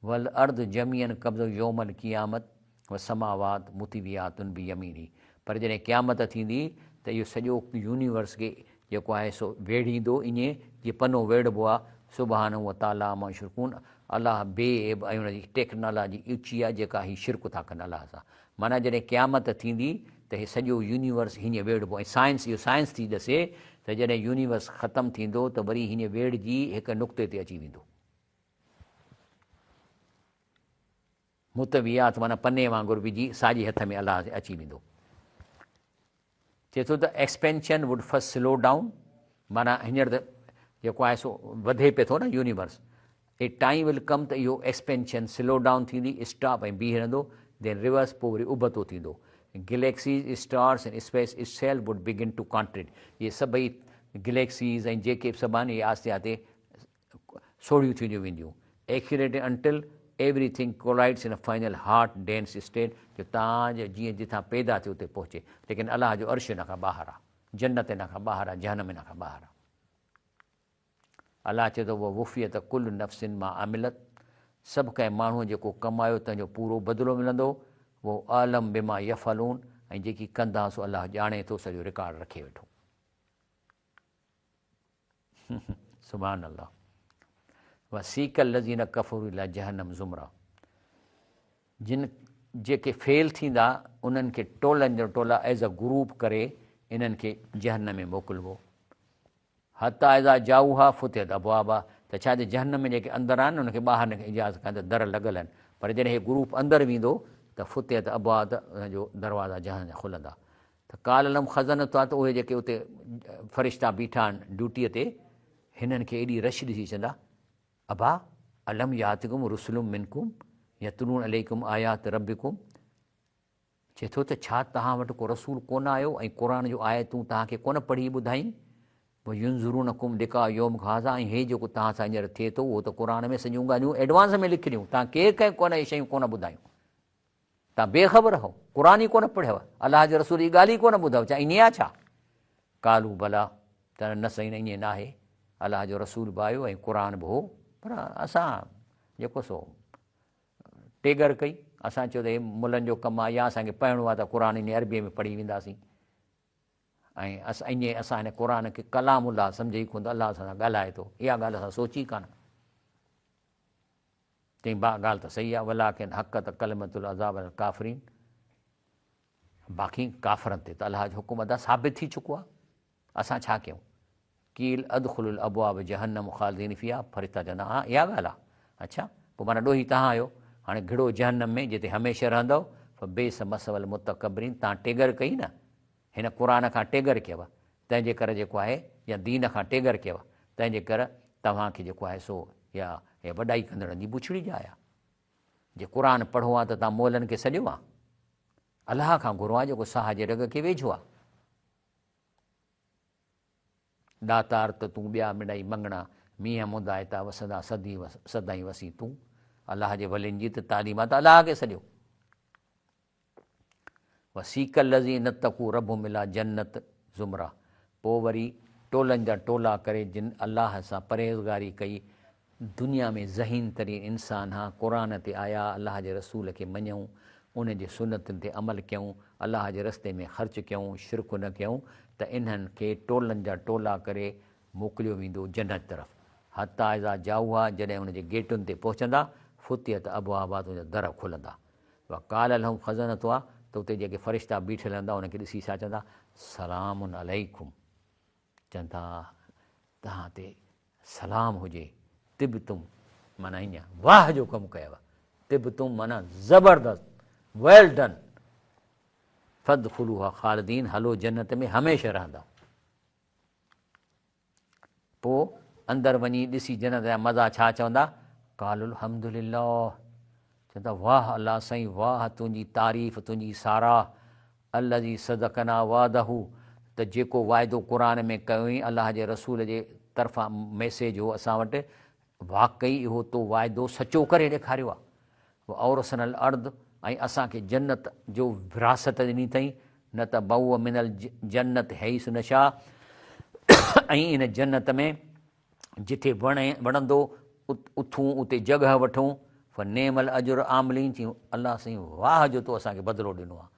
والارض جميعا قبضه يوم القيامت والسماوات مطويات بيمينه پر جڏهن قيامت ٿيندي ته اهو سڄو يونيورس کي جيڪو آهي سو ويڙهيندو ائين جيئن پنو ويڙهبو آهي سبحانه وتعالي عما يشرڪون الله بي عيب ۽ ان جي ٽيڪنالاجي اوچي آهي جيڪا هي شرڪ ٿا ڪن الله سان معنيٰ جڏهن قيامت ٿيندي ته هي سڄو يونيورس هيئن ويڙهبو ۽ سائنس اهو سائنس ٿي ڏسي ته جڏهن يونيورس ختم ٿيندو ته وري هيئن ويڙهجي هڪ نقطي تي اچي ويندو. مطويات معنيٰ پني وانگر وجهي ساڄي هٿ ۾ الله اچي ويندو. چئي ٿو ته Expansion would first slow down معنيٰ هينئر ته جيڪو آهي سو وڌي پئي ٿو نه يونيورس اي ٽائيم will ڪم ته اهو ايڪسپينشن سلو ڊائون ٿيندي اسٽاپ ۽ بيهي رهندو دين ريورس پوء وري ابتو ٿيندو galaxies stars ۽ space itself would begin to contract اهي سڀئي گليڪسيز ۽ جيڪي به سڀ آهن اهي آهستي آهستي سوڙهيون ٿينديون وينديون Accelerating until. everything collides in a final hot dense state جو تان جو جيئن جتان پيدا ٿيو اتي پهچي ليڪن الله جو عرش ان کان ٻاهر آ جنت ان کان ٻاهر آ جهنم ان کان ٻاهر آ الله چئي ٿو ووفيت ڪل نفس ما عملت سڀ ڪنهن ماڻهوء جيڪو ڪمايو تنهن جو پورو بدلو ملندو وهو اعلم بما يفعلون ۽ جيڪي ڪندا سو الله ڄاڻي ٿو سڄو رڪارڊ رکي ويٺو. سبحان الله وسيق الذين ڪفروا الى جهنم زمرا جن جيڪي فيل ٿيندا انهن کي ٽولن جو ٽولا ايز ا گروپ ڪري انهن کي جهنم ۾ موڪلبو حتيٰ اذا جاءوها فتحت ابوابها ته ڇا جي جهنم ۾ جيڪي اندر آهن انهن کي ٻاهر نڪرڻ جي اجازت ڪانهي ته در لڳل آهن پر جڏهن هي گروپ اندر ويندو ته فتحت ابوابها ته انهن جو دروازا جهنم جا کلندا ته قال لهم خزنتها ته اهي جيڪي اتي فرشتا بيٺا آهن ڊيوٽيء تي هنن کي ايڏي رش ڏسي چوندا ابا الم ياتڪم رسل منڪم يتلون عليڪم آيات ربڪم چئي ٿو ته ڇا توهان وٽ ڪو رسول ڪونه آيو ۽ قرآن جون آيتون توهان کي ڪونه پڙهي ٻڌائين؟ وينذرونڪم لقاء يومڪم هذا ۽ هي جيڪو توهان سان هينئر ٿئي ٿو اهو ته قرآن ۾ سڄيون ڳالهيون ايڊوانس ۾ لکيل توهان ڪير ڪنهن ڪونه اهي شيون ڪونه ٻڌايون توهان بي خبر هو قرآن ئي ڪونه پڙهيو الله جي رسول جي ڳالهه ئي ڪونه ٻڌو ڇا ائين آهي ڇا؟ قالوا بليٰ ته نه سائين ائين ناهي الله جو رسول به آيو ۽ قرآن به هو پر اسان جيڪو سو ٽيڳر ڪئي، اسان چيو ته هي ملن جو ڪم آهي يا اسان کي پڙهڻو آهي ته قرآن انهي عربيء ۾ پڙهي وينداسين ۽ ائين اسان هن قرآن کي ڪلام الله سمجهي ئي ڪونه ته الله اسان سان ڳالهائي ٿو، اها ڳالهه اسان سوچي ئي ڪانه. چيائين با ڳالهه ته صحيح آهي ولڪن حقت ڪلمة العذاب علي الڪافرين باقي ڪافرن تي ته الله جو حڪم ادا ثابت ٿي چڪو آهي. اسان ڇا ڪيون؟ قيل ادخلوا الابواب جهنم خالدين فيها فرشتا چوندا ها اها ڳالهه آهي اڇا پوء معنيٰ ڏوهي توهان آهيو هاڻي گهڙو جهنم ۾ جتي هميشه رهندؤ فبئس مثوي المتڪبرين توهان ٽيڳر ڪئي نه هن قرآن کان ٽيڳر ڪيو تنهن جي ڪري جيڪو آهي يا دين کان ٽيڳر ڪيو تنهن جي ڪر توهان کي جيڪو آهي سو يا وڏائي ڪندڙن جي بڇڙي جاء آهي جي قرآن پڙهو ها ته توهان مئلن کي سڏيو ها الله کان گهرو ها جيڪو ساهه جي رڳ کي ويجهو آهي. ڏاتار ته تون ٻيا مڙئي مڱڻا، مينهن مندائتا وسندا سدين سدائين وسين تون. الله جي ولين جي ته تعليم آ ته الله کي سڏيو. وسيق الذين اتقوا ربهم الي جنت زمرا پوء وري ٽولن جا ٽولا ڪري جن الله سان پرهيزگاري ڪئي دنيا ۾ ذهين ترين انسان ها، قرآن تي آيا، الله جي رسول کي مڃيائون، ان جي سنتن تي عمل ڪيائون، الله جي رستي ۾ خرچ ڪيائون، شرڪ نه ڪيائون ته انهن کي ٽولن جا ٽولا ڪري موڪليو ويندو جنت طرف. حتيٰ اذا جاءوها جڏهن ان جي گيٽن تي پهچندا، فتحت ابوابها ته ان جا در کلندا. وقال لهم خزنتها ته اتي جيڪي فرشتا بيٺل هوندا انهن کي ڏسي ڇا چوندا، سلام عليڪم. چون ٿا توهان تي سلام هجي طبتم معنيٰ ائين واهه جو ڪم ڪيو طبتم معنيٰ زبردست ويل ڊن فادخلوها خالدين هلو جنت ۾ هميشه رهندا پوء اندر وڃي ڏسي جنت جا مزا ڇا چوندا قالوا الحمد لله چوندا واهه الله سائين واهه تنهنجي تعريف تنهنجي ساراهه الذي صدقنا وعده ته جيڪو وعدو قرآن ۾ ڪيو هئين الله جي رسول جي طرفان ميسيج هو اسان وٽ واقعي اهو تو وعدو سچو ڪري ڏيکاريو آهي واورثنا الارض ۽ اسان کي جنت جو وراثت ڏني اٿئين نتبوء من الجنت حيث نشاء ۽ ان جنت ۾ جٿي وڻندو اٿون اتي جڳهه وٺون، فنعم الاجر العاملين چيائين الله سائين واهه جو تو اسان کي بدلو ڏنو آهي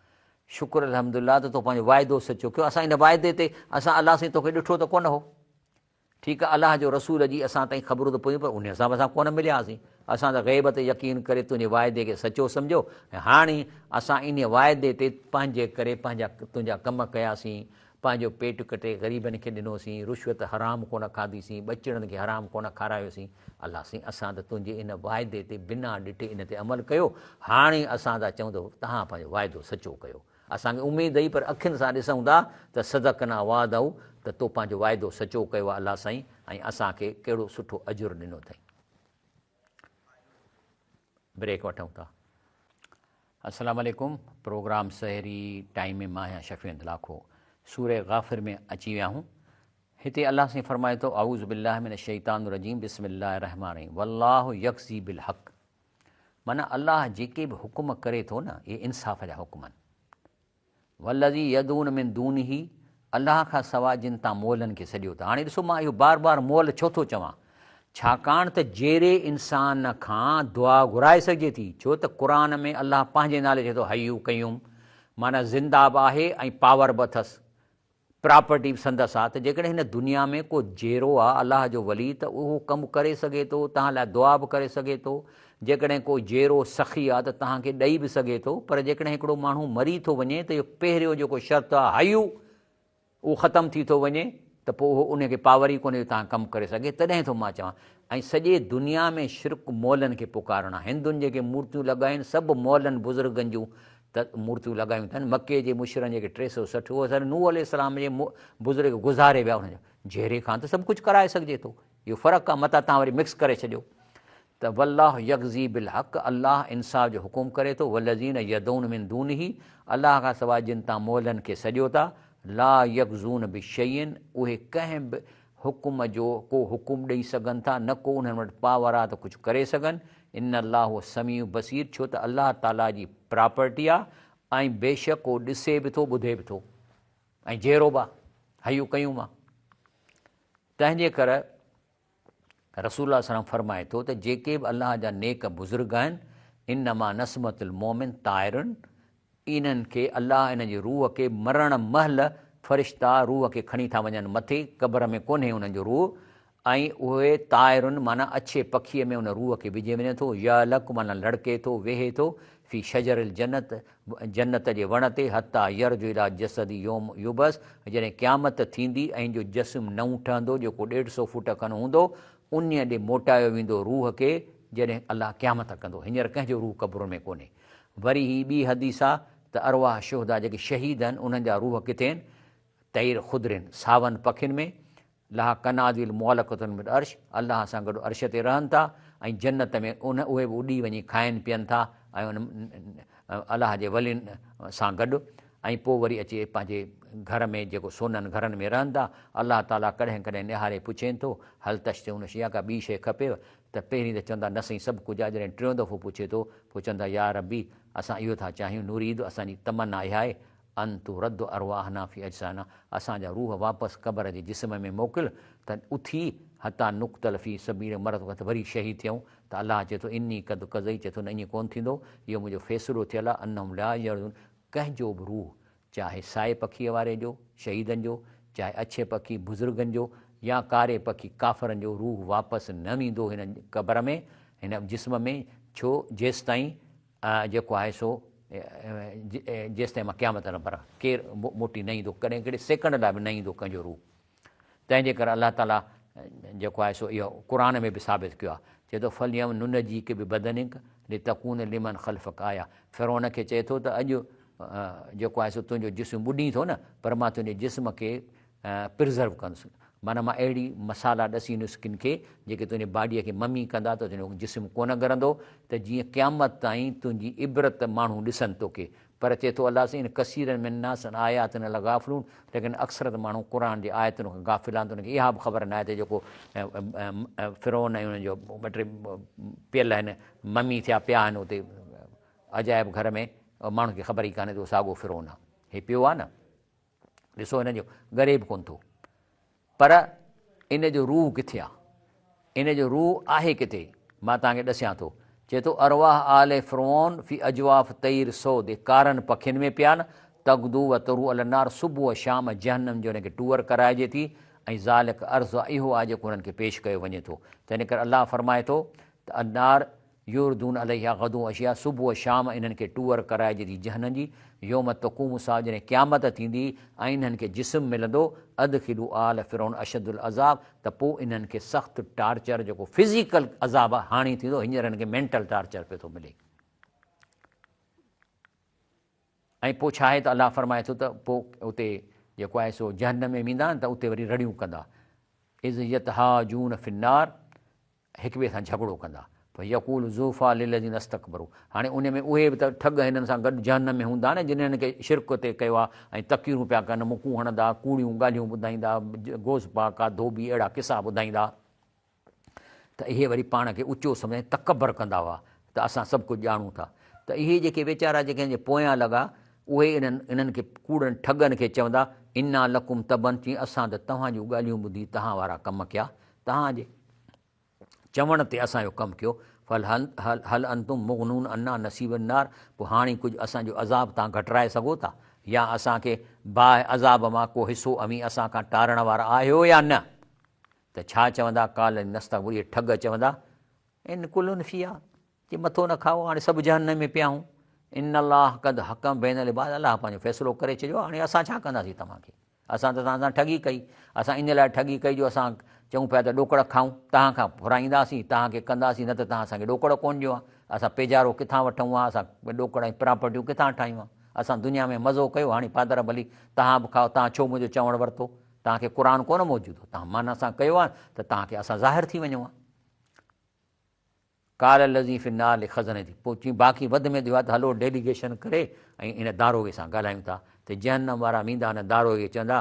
شڪر الحمدلله ته تو پنهنجو واعدو سچو ڪيو اسان ان واعدي تي اسان الله سائين توکي ڏٺو ته ڪونه هو ٺيڪ آهي الله جو رسول جي اسان تائين خبرون ته پيون پر انهي سان به اسان ڪونه ملياسين اسان ته غيب تي يقين ڪري تنهنجي واعدي کي سچو سمجهيو ۽ هاڻي اسان انهي واعدي تي پنهنجي ڪري پنهنجا تنهنجا ڪم ڪياسين پنهنجو پيٽ ڪٽي غريبن کي ڏنوسين، رشوت حرام ڪونه کاڌيسين، ٻچڙن کي حرام ڪونه کارايوسين، الله سائين اسان ته تنهنجي ان واعدي تي بنا ڏٺي ان تي عمل ڪيو، هاڻي اسان ٿا چئون ته توهان پنهنجو واعدو سچو ڪيو، اسان کي اميد هئي پر اکين سان ڏسون ٿا ته صدقنا وعده ته تو پنهنجو واعدو سچو ڪيو آهي الله سائين ۽ اسان کي ڪهڙو سٺو اجر ڏنو اٿئي. بريڪ وٺون ٿا. السلام عليڪم پروگرام سحري ٽائيم ۾ مان آهيان شفيع احمد لاکو سوره غافر ۾ اچي ويا آهيون هتي الله سائين فرمائي ٿو اعوذ بالله من الشيطان الرجيم بسم الله الرحمن الرحيم والله يقضي بالحق معنيٰ الله جيڪي به حڪم ڪري ٿو نه اهي انصاف جا حڪم آهن. والذي يدعون من دونه الله کان سواء جن تان مئلن کي سڏيو ٿا. هاڻي ڏسو مان اهو بار بار مئل ڇو ٿو چوان؟ ڇاڪاڻ ته جيئري انسان کان دعا گهرائي سگهجي ٿي، ڇو ته قرآن ۾ الله پنهنجي نالي چئي ٿو حي قيوم معنيٰ زنده به آهي ۽ پاور به اٿس. پراپرٽي به سندس آ ته جيڪڏهن هن دنيا ۾ ڪو جيئرو آ الله جو ولي ته اهو ڪم ڪري سگهي ٿو توهان لاء دعا به ڪري سگهي ٿو جيڪڏهن ڪو جيئرو سخي آ ته توهان کي ڏئي به سگهي ٿو پر جيڪڏهن هڪڙو ماڻهو مري ٿو وڃي ته اهو پهريون جيڪو شرط آ حيو اهو ختم ٿي ٿو وڃي ته پوء اهو ان کي پاور ئي ڪونهي جو توهان ڪم ڪري سگهي تڏهن ٿو مان چوان ۽ سڄي دنيا ۾ شرڪ مئلن کي پڪارڻ آ. هندن جيڪي مورتيون لڳايون سڀ مئلن بزرگن جون ته مورتيون لڳايون اٿن. مڪي جي مشرن جيڪي 360 اهي سر نوح عليه السلام جي بزرگ گذاري ويا انهن جو جهري کان ته سڀ ڪجهه ڪرائي سگهجي ٿو. اهو فرق آ متان توهان وري مڪس ڪري ڇڏيو ته والله يقضي بالحق الله انصاف جو حڪم ڪري ٿو والذين يدعون من دونه الله کان سواء جن تان مئلن کي سڏيو ٿا لا يقضون بشيء اهي ڪنهن به حڪم جو ڪو حڪم ڏئي سگهن ٿا نه ڪو انهن وٽ پاور آ ته ڪجهه ڪري سگهن، ان الله هو السميع البصير ڇو ته الله تعالي جي پراپرٽي آ ۽ بيشڪ هو ڏسي به ٿو ٻڌي به ٿو ۽ جيئرو به آ، حي قيوم آ. تنهن جي ڪر رسول الله صلعم فرمائي ٿو ته جيڪي به الله جا نيڪ بزرگ آهن انما نسمة المومن طائر انهن کي الله انهن جي روح کي مرڻ مهل فرشتا روح کي کڻي ٿا وڃن مٿي، قبر ۾ ڪونهي انهن جو روح، ۽ اهي طائر معنيٰ اڇي پکيء ۾ ان روح کي وجهي وڃي ٿو، يعلق معنيٰ لڙڪي ٿو، ويهي ٿو، في شجر الجنت جنت جي وڻ تي، حتيٰ يرجع اليٰ جسده يوم يبعث جڏهن قيامت ٿيندي ۽ جو جسم نئون ٺهندو جيڪو ڏيڍ سئو فوٽ کن هوندو، انهيء ڏي موٽايو ويندو روح کي جڏهن الله قيامت ڪندو، هينئر ڪنهن جو روح قبرن ۾ ڪونهي. وري هي ٻي حديث آ ته ارواح شهداء جيڪي شهيد آهن انهن جا روح ڪٿي آهن؟ طير خضر ساون پکين ۾، لها قناديل معلقة بالعرش الله سان گڏ عرش تي رهن ٿا ۽ جنت ۾ ان اهي به اڏي وڃي کائن پين ٿا ۽ ان الله جي ولين سان گڏ ۽ پوء وري اچي پنهنجي گهر ۾ جيڪو سونن گهرن ۾ رهن ٿا الله تعاليٰ ڪڏهن ڪڏهن نهاري پڇين ٿو هل تشتهون شيئا ڪا ٻي شيء کپيو؟ ته پهرين ته چوندا نه سائين سڀ ڪجهه آهي جڏهن ٽيون دفعو پڇي ٿو پوء چوندا يا ربي اسان اهو ٿا چاهيون نريد اسان جي تمنا اها آهي ان ترد ارواحنا في اجسادنا اسان جا روح واپس قبر جي جسم ۾ موڪل ته اٿي حتي نقتل في سبيلڪ مرت وقت وري شهيد ٿيون ته الله چئي ٿو اني قد قضيت چئي ٿو نه ائين ڪونه ٿيندو اهو منهنجو فيصلو ٿيل آهي انهم لا يرجعون ڪنهن جو به روح چاهي سائي پکيء واري جو، شهيدن جو، چاهي اڇي پکي، بزرگن جو، يا ڪاري پکي، ڪافرن جو، روح واپس نه ويندو هن قبر ۾، هن جسم ۾، ڇو جيستائين جيڪو آهي سو جيستائين مان قيامت نه ڀران، ڪير موٽي نه ايندو، ڪڏهن ڪهڙي سيڪنڊ لاء به نه ايندو ڪنهن جو روح. تنهن جي ڪري الله تعاليٰ جيڪو آهي سو اهو قرآن ۾ به ثابت ڪيو آهي، چئي ٿو فاليوم ننجيڪ ببدنڪ لتڪون لمن خلفڪ آية فرعون کي چئي ٿو ته اڄ جيڪو آهي سو تنهنجو جسم ٻڏي ٿو نه پر مان تنهنجي جسم کي پرزرو ڪندس معنيٰ مان اهڙي مصالحا ڏسيندس ڪن کي جيڪي تنهنجي باڊيء کي ممي ڪندا ته تنهنجو جسم ڪونه ڳرندو ته جيئن قيامت تائين تنهنجي عبرت ماڻهو ڏسن توکي پر چئي ٿو الله سائين ان ڪثيرا من الناس عن آياتنا لغافلون ليڪن اڪثريت ماڻهو قرآن جي آيتن کان غافل آهن ته انهن کي اها به خبر ناهي ته جيڪو فرعون ۽ انهن جو ٻه ٽي پيل آهن ممي ٿيا پيا آهن اتي عجائب گهر ۾ ماڻهن کي خبر ئي ڪانهي ته اهو ساڳو فرعون آهي هي پيو آهي نه ڏسو هن جو ڳري به ڪونه ٿو پر ان جو روح ڪٿي آ؟ ان جو روح آهي ڪٿي؟ مان توهان کي ڏسيان ٿو. چئي ٿو، ارواح آل فرعون في اجواف طير سود، اهي ڪارن پکين ۾ پيا آهن، تغدو و تروح الي النار، صبح و شام جهنم جي انهن کي ٽوئر ڪرائجي ٿي ۽ ذالڪ عرض اهو آهي جيڪو انهن کي پيش ڪيو وڃي ٿو. تنهن ڪري الله فرمائي ٿو ته النار يوردون عليها غدوا وعشيا صبح و شام انهن کي ٽوئر ڪرائجي ٿي جهنم جي، يوم تقوم الساعة جڏهن قيامت ٿيندي ۽ انهن کي جسم ملندو، ادخلوا آل فرعون اشد العذاب ته پوء انهن کي سخت ٽارچر جيڪو فزيڪل عذاب آهي هاڻي ٿيندو هينئر انهن کي مينٽل ٽارچر پيو ٿو ملي. ۽ پوء ڇا آهي ته الله فرمائي ٿو ته پوء اتي جيڪو آهي سو جهنم ۾ ويندا آهن ته اتي وري رڙيون ڪندا اذ يتحاجون في النار هڪ ٻئي سان جهڳڙو ڪندا. فيقول الضعفاء للذين استڪبروا هاڻي ان ۾ اهي به ته ٺڳ هنن سان گڏ جهنم ۾ هوندا نه جن هنن کي شرڪ تي ڪيو آهي ۽ تقريرون پيا ڪن، مڪون هڻندا، ڪوڙيون ڳالهيون ٻڌائيندا، غوث پاڪ آ ڌوٻي اهڙا قصا ٻڌائيندا ته اهي وري پاڻ کي اچو سمجهي تڪبر ڪندا هئا. ته اسان سڀ ڪجهه ڄاڻون ٿا. ته اهي جيڪي ويچارا جيڪي هن جي پويان لڳا، اهي انهن انهن کي ڪوڙن ٺڳن کي چوندا، انا لڪم تبعا چي اسان ته توهان جون ڳالهيون ٻڌي توهان وارا ڪم ڪيا، توهان جي چوڻ تي اسان اهو ڪم ڪيو، فهل انتم مغنون عنا نصيب النار پوء هاڻي ڪجهه اسان جو عذاب توهان گهٽرائي سگهو ٿا يا اسان کي باهه عذاب مان ڪو حصو اوهين اسان کان ٽارڻ وارا آهيو يا نه؟ ته ڇا چوندا، قال الذين استڪبروا اهي ٺڳ چوندا، ان ڪل فيها چي مٿو نه کائو هاڻي سڀ جهنم ۾ پيا آهيون، ان الله قد حڪم بين العباد الله پنهنجو فيصلو ڪري ڇڏيو آهي هاڻي اسان ڇا ڪنداسين توهان کي اسان ته توهان سان ٺڳي ڪئي اسان ان لاء ٺڳي ڪئي جو اسان چئون پيا ته ڏوڪڙ کائون توهان کان ڦرائينداسين توهان کي ڪنداسين نه ته توهان اسان کي ڏوڪڙ ڪونه ڏيو ها اسان پيجارو ڪٿان وٺون ها اسان ڏوڪڙ ۽ پراپرٽيون ڪٿان ٺاهيون ها اسان دنيا ۾ مزو ڪيو هاڻي پادر ڀلي توهان به کائو توهان ڇو منهنجو چوڻ ورتو توهان کي قرآن ڪونه موجود هو توهان معنيٰ سان ڪيو آهي ته توهان کي اسان ظاهر ٿي وڃون ها. قال الذي في النار لخزنته پوء چيائين باقي وڌ ۾ وڌ اهو آهي ته هلو ڊيليگيشن ڪري ۽ ان داروغي سان ڳالهايون ٿا ته جهنم وارا ويندا ان داروغي کي چوندا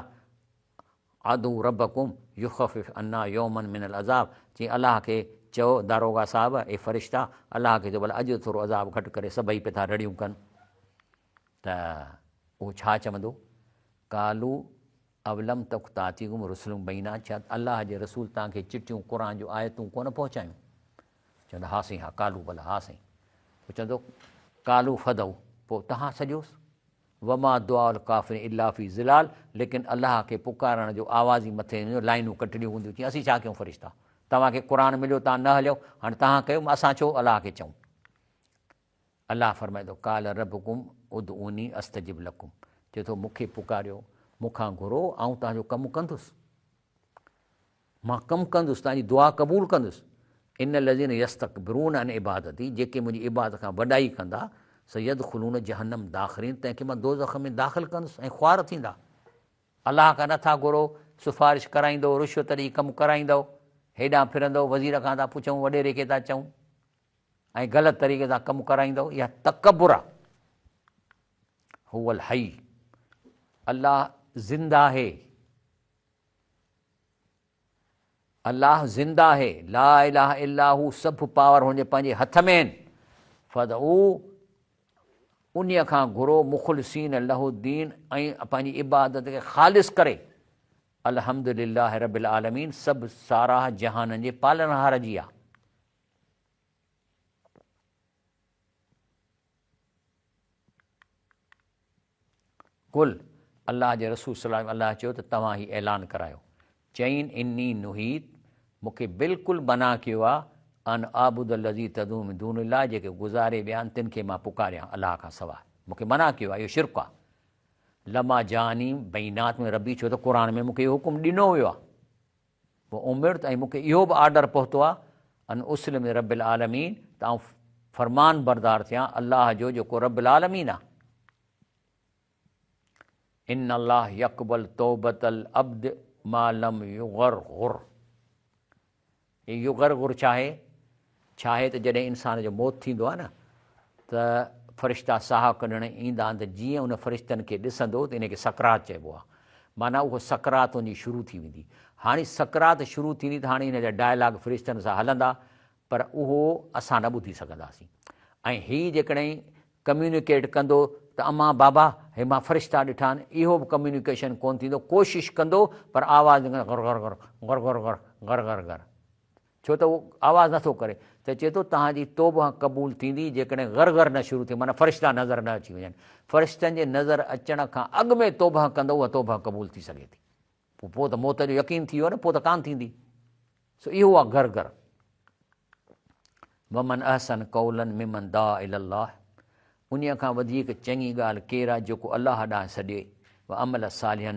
ادعو ربڪم يخفف عنا يوما من العذاب چيائين الله کي چئو داروغا صاحب اي فرشتا الله کي چئو ڀلا اڄ ٿورو عذاب گهٽ ڪري سڀئي پيا ٿا رڙيون ڪن ته اهو ڇا چوندو قالو اولم تڪ تاتيڪم رسلهم بينات ڇا الله جي رسول توهان کي چٽيون قرآن جون آيتون ڪونه پهچايون؟ چوندا ها سائين ها قالو بليٰ ها سائين پوء چوندو قالو فدعو پوء توهان سڏيوس وما دعاء الڪافرين الا في ضلال ليڪن الله کي پڪارڻ جو آواز ئي مٿي وڃو لائنون ڪٽڙيون هونديون چي اسين ڇا ڪيون فرشتا توهان کي قرآن مليو توهان نه هليو هاڻي توهان ڪيو اسان ڇو الله کي چئون الله فرمائي ٿو، قال ربڪم ادعوني استجب لڪم، چئي ٿو مون کي پڪاريو، مون کان گهرو، آئون توهان جو ڪم ڪندس، مان ڪم ڪندس، توهان جي دعا قبول ڪندس. ان الذين يستڪبرون عن عبادتي، جيڪي منهنجي عبادت کان وڏائي ڪندا، سيدخلون جهنم داخرين، تنهن کي مان دوزخ ۾ داخل ڪندس ۽ خوار ٿيندا. الله کان نٿا گهرو، سفارش ڪرائيندو، رشوت ڏئي ڪم ڪرائيندؤ، هيڏانهن ڦرندؤ، وزير کان ٿا پڇون، وڏيري کي ٿا چئون. ۽ غلط طريقي سان ڪم ڪرائيندؤ اها تڪبر آ. هو الحي الله زنده آهي الله زنده آهي لا اله الا هو سڀ پاور هن جي پنهنجي هٿ ۾ آهن فدعو انهي کان گهرو مخلصين له الدين ۽ پنهنجي عبادت کي خالص ڪري الحمدلله رب العالمين سڀ ساراهه جهانن جي پالڻهار جي آ. قل، الله جي رسول صلي الله عليه الله چيو ته توهان هي اعلان ڪرايو. چئين اني نهيت، مون کي بلڪل منع ڪيو آ، ان اعبد الذي تدعون من دون الله جيڪي گذاري ويا آهن تن کي مان پڪاريان الله کان سواء. مون کي منع ڪيو آ، اهو شرڪ آ. لما جاءني بينات من ربي ڇو ته قرآن ۾ مون کي اهو حڪم ڏنو ويو آ. وامرت ۽ مون کي اهو به آرڊر پهتو آهي ان اسلم لرب العالمين ته آئون فرمان بردار ٿيان الله جو جيڪو رب العالمين آهي. ان الله يقبل توبة العبد ما لم يغرغر هي يغرغر ڇا آهي؟ ڇا آهي ته جڏهن انسان جو موت ٿيندو آهي نه ته فرشتا ساهه ڪڍڻ ايندا آهن ته جيئن ان فرشتن کي ڏسندو ته ان کي سڪرات چئبو آهي معنيٰ اهو سڪرات ان جي شروع ٿي ويندي هاڻي سڪرات شروع ٿيندي ته هاڻي ان جا ڊائلاگ فرشتن سان هلندا پر اهو اسان نه ٻڌي سگهنداسين ۽ هي جيڪڏهن ڪميونيڪيٽ ڪندو ته امان بابا هي مان فرشتا ڏٺا آهن اهو به ڪميونيڪيشن ڪونه ٿيندو ڪوشش ڪندو پر آواز نڪرندو غر غر غر غر غر غر غر غر غر ڇو ته اهو آواز نٿو ڪري ته چئي ٿو توهان جي توبه قبول ٿيندي جيڪڏهن غر غر نه شروع ٿئي معنيٰ فرشتا نظر نه اچي وڃن فرشتن جي نظر اچڻ کان اڳ ۾ توبه ڪندو اها توبه قبول ٿي سگهي ٿي پوء ته موت جو يقين ٿي ويو نه پوء ته ڪانه ٿيندي سو اهو آهي غر غر ومن احسن قولا ممن دعا الي الله انهيء کان وڌيڪ چڱي ڳالهه ڪير آهي جيڪو الله ڏانهن سڏي، وعمل صالحا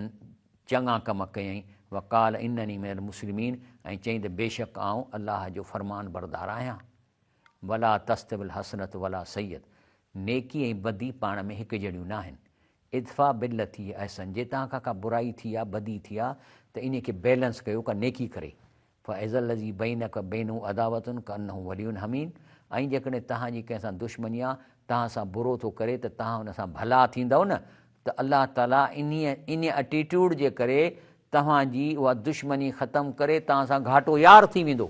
چڱا ڪم ڪيائين، وقال انني من المسلمين ۽ چيائين ته بيشڪ آئون الله جو فرمانبردار آهيان. ولا تستوي الحسنة ولا السيئة نيڪي ۽ بدي پاڻ ۾ هڪ جهڙيون ناهن. ادفع بالتي هي احسن جي توهان کان ڪا برائي ٿي آ، بدي ٿي آ ته انهيء کي بيلنس ڪيو، ڪا نيڪي ڪري. فاذا الذي بينک وبينه عداوة ڪانه ولي حميم ۽ جيڪڏهن توهان جي ڪنهن سان دشمني آ، توهان سان برو ٿو ڪري ته توهان ان سان ڀلا ٿيندؤ نه ته الله تعاليٰ انهيء انهيء اٽيٽيوڊ جي ڪري توهان جي اها دشمني ختم ڪري توهان سان گهاٽو يار ٿي ويندو.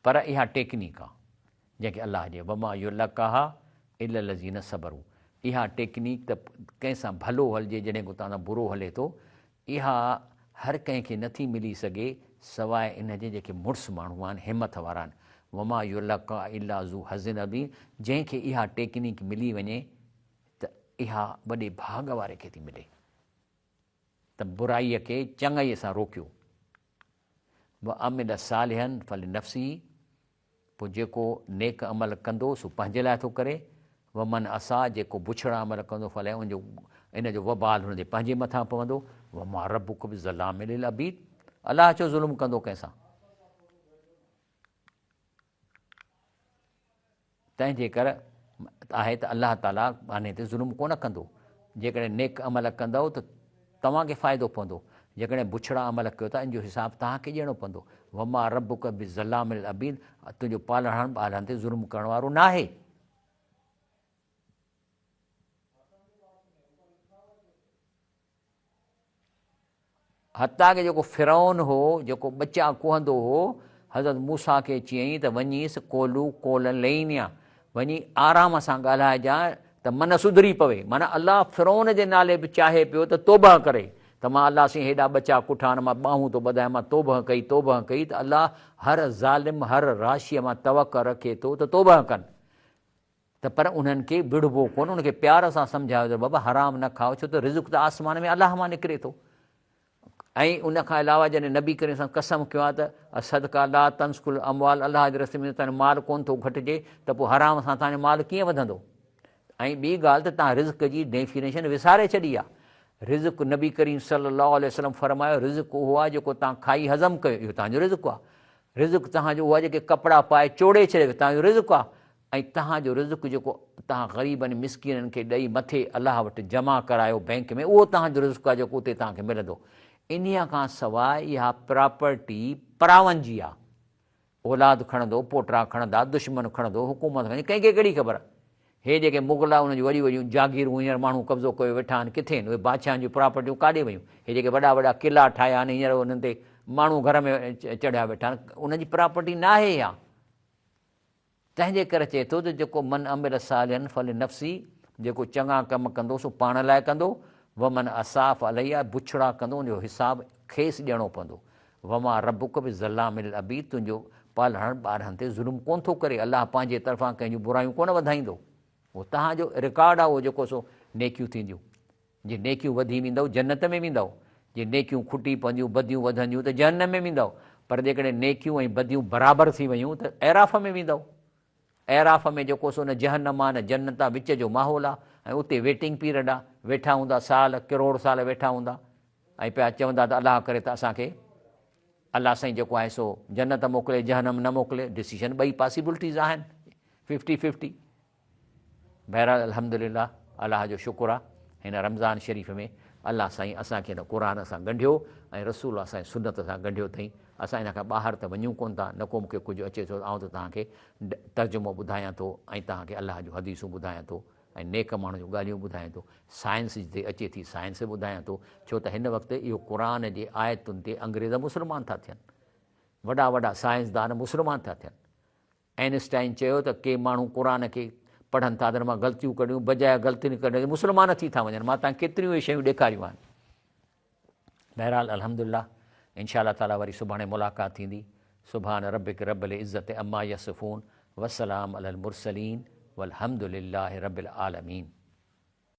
پر اها ٽيڪنيڪ آ جنهن کي الله جي وما يلقاها الا الذين صبروا اها ٽيڪنيڪ ته ڪنهن سان ڀلو هلجي جڏهن ڪو توهان سان برو هلي ٿو اها هر ڪنهن کي نٿي ملي سگهي سواء ان جي جيڪي مڙس ماڻهو آهن همٿ وارا آهن وما يلقاها الا ذو حظ عظيم جنهن کي اها ٽيڪنيڪ ملي وڃي ته اها وڏي ڀاڳ واري کي ٿي ملي ته برائيء کي چڱائيء سان روڪيو. وعمل صالحا فلنفسه پوء جيڪو نيڪ عمل ڪندو سو پنهنجي لاء ٿو ڪري، ومن اساء جيڪو بڇڙا عمل ڪندو فعليها ان جو ان جو وبال هن جي پنهنجي مٿان پوندو، وما ربک بظلام للعبيد الله ڇو ظلم ڪندو ڪنهن سان؟ تنهن جي ڪر آهي ته الله تعاليٰ ٻانهي تي ظلم ڪونه ڪندو. جيڪڏهن نيڪ عمل ڪندؤ ته توهان کي فائدو پوندو، جيڪڏهن بڇڙا عمل ڪيو ته ان جو حساب توهان کي ڏيڻو پوندو. وما ربک بظلام للعبيد تنهنجو پالڻهار ٻانهن تي ظلم ڪرڻ وارو ناهي. حتيٰ ڪه جيڪو فرعون هو، جيڪو ٻچا ڪهندو هو، حضرت موسيٰ کي چيائين ته وڃيس قولو قولا لينيا، وڃي آرام سان ڳالهائجان ته من سڌري پوي. معنيٰ الله فرعون جي نالي به چاهي پيو ته توبهه ڪري ته مان الله سين هيڏا ٻچا ڪٺا آهن، مان ٻانهون ٿو ٻڌايان، مان توبهه ڪئي، توبهه ڪئي ته الله هر ظالم، هر راشيء مان توقع رکي ٿو ته توبهه ڪن. ته پر انهن کي وڙهبو ڪونه، انهن کي پيار سان سمجهايو ته بابا حرام نه کائو ڇو ته رزق ته آسمان ۾ الله مان نڪري ٿو ۽ ان کان علاوه جڏهن نبي ڪريم سان قسم ڪيو آهي ته الصدقه لا تنسق الاموال الله جي رستي ۾ تنهنجو مال ڪونه ٿو گهٽجي ته پوء حرام سان تنهنجو مال ڪيئن وڌندو ۽ ٻي ڳالهه ته تان رزق جي ڊيفينيشن وساري ڇڏي آهي رزق نبي ڪريم صلي الله عليه وسلم فرمايو رزق اهو آهي جيڪو تان کائي هضم ڪيو اهو تنهنجو رزق آهي رزق تنهنجو اهو آهي جيڪي ڪپڙا پائي چوڙي ڇڏيو تنهنجو رزق آهي ۽ توهان جو رزق جيڪو توهان غريبن مسڪينن کي ڏئي مٿي الله وٽ جمع ڪرايو بئنڪ ۾ اهو توهان جو رزق آهي جيڪو اتي توهان کي ملندو. انهيء کان سواء اها پراپرٽي پراون جي آهي. اولاد کڻندو، پوٽا کڻندا، دشمن کڻندو، حڪومت کڻندي، ڪنهن کي ڪهڙي خبر. هي جيڪي مغل آهن انهن جون وڏيون وڏيون جاگيرون هينئر ماڻهو قبضو ڪيو ويٺا آهن ڪٿي آهن اهي بادشاهن جون پراپرٽيون ڪاڏي ويون. هي جيڪي وڏا وڏا قلعا ٺاهيا آهن هينئر انهن تي ماڻهو گهر ۾ چڙهيا ويٺا آهن انهن جي پراپرٽي ناهي اها. تنهن جي ڪري چئي ٿو ته جيڪو من عمل صالحا فلنفسه جيڪو چڱا ڪم ڪندو سو پاڻ لاء ڪندو، ومن اساء فعليها بڇڙا ڪندو ان جو حساب کيس ڏيڻو پوندو، وما ربک بظلام للعبيد تنهنجو پالڻهار ٻانهن تي ظلم ڪونه ٿو ڪري، الله پنهنجي طرفان ڪنهن جون برايون ڪونه وڌائيندو، اهو توهان جو رڪارڊ آهي اهو جيڪو سو نيڪيون ٿينديون. جي نيڪيون وڌي ويندؤ جنت ۾ ويندؤ، جي نيڪيون کٽي پونديون بديون وڌنديون ته جهنم ۾ ويندؤ، پر جيڪڏهن نيڪيون ۽ بديون برابر ٿي ويون ته اعراف ۾ ويندؤ. اعراف ۾ جيڪو سو نه جهنم آ نه جنت آ وچ جو ماحول آ ۽ اتي ويٽنگ پيرڊ آ، ويٺا هوندا سال ڪروڙ سال ويٺا هوندا ۽ پيا چوندا ته الله ڪري ته اسان کي الله سائين جيڪو آهي سو جنت موڪلي جهنم نه موڪلي، ڊسيشن ٻئي پاسيبلٽيز آهن ففٽي ففٽي. بهرحال الحمدلله الله جو شڪر آ هن رمضان شريف ۾ الله سائين اسان کي هن قرآن سان ڳنڍيو ۽ رسول الله سائين سنت سان ڳنڍيو اٿئين اسان ان کان ٻاهر ته وڃون ڪون ٿا نه ڪو مونکي ڪجهه اچي ٿو آئون ته توهان کي ترجمو ٻڌايان ٿو ۽ توهان کي الله جون حديثون ٻڌايان ٿو ۽ نيڪ ماڻهن جون ڳالهيون ٻڌايان ٿو سائنس جتي اچي ٿي سائنس به ٻڌايان ٿو ڇو ته هن وقت اهو قرآن جي آيتن تي انگريز مسلمان ٿا ٿين وڏا وڏا سائنسدان مسلمان ٿا ٿين ائنسٽائن چيو ته ڪي ماڻهو قرآن کي پڙهن ٿا ته ان مان غلطيون ڪڍيون بجاء غلطين ڪڍڻ جي مسلمان ٿي ٿا وڃن مان توهان کي ڪيتريون اهي شيون ڏيکاريون آهن بهرحال الحمدلله انشاء الله تعالي وري سڀاڻي ملاقات ٿيندي سبحان ربک رب العزت عما يصفون وسلام علي المرسلين والحمد لله رب العالمين.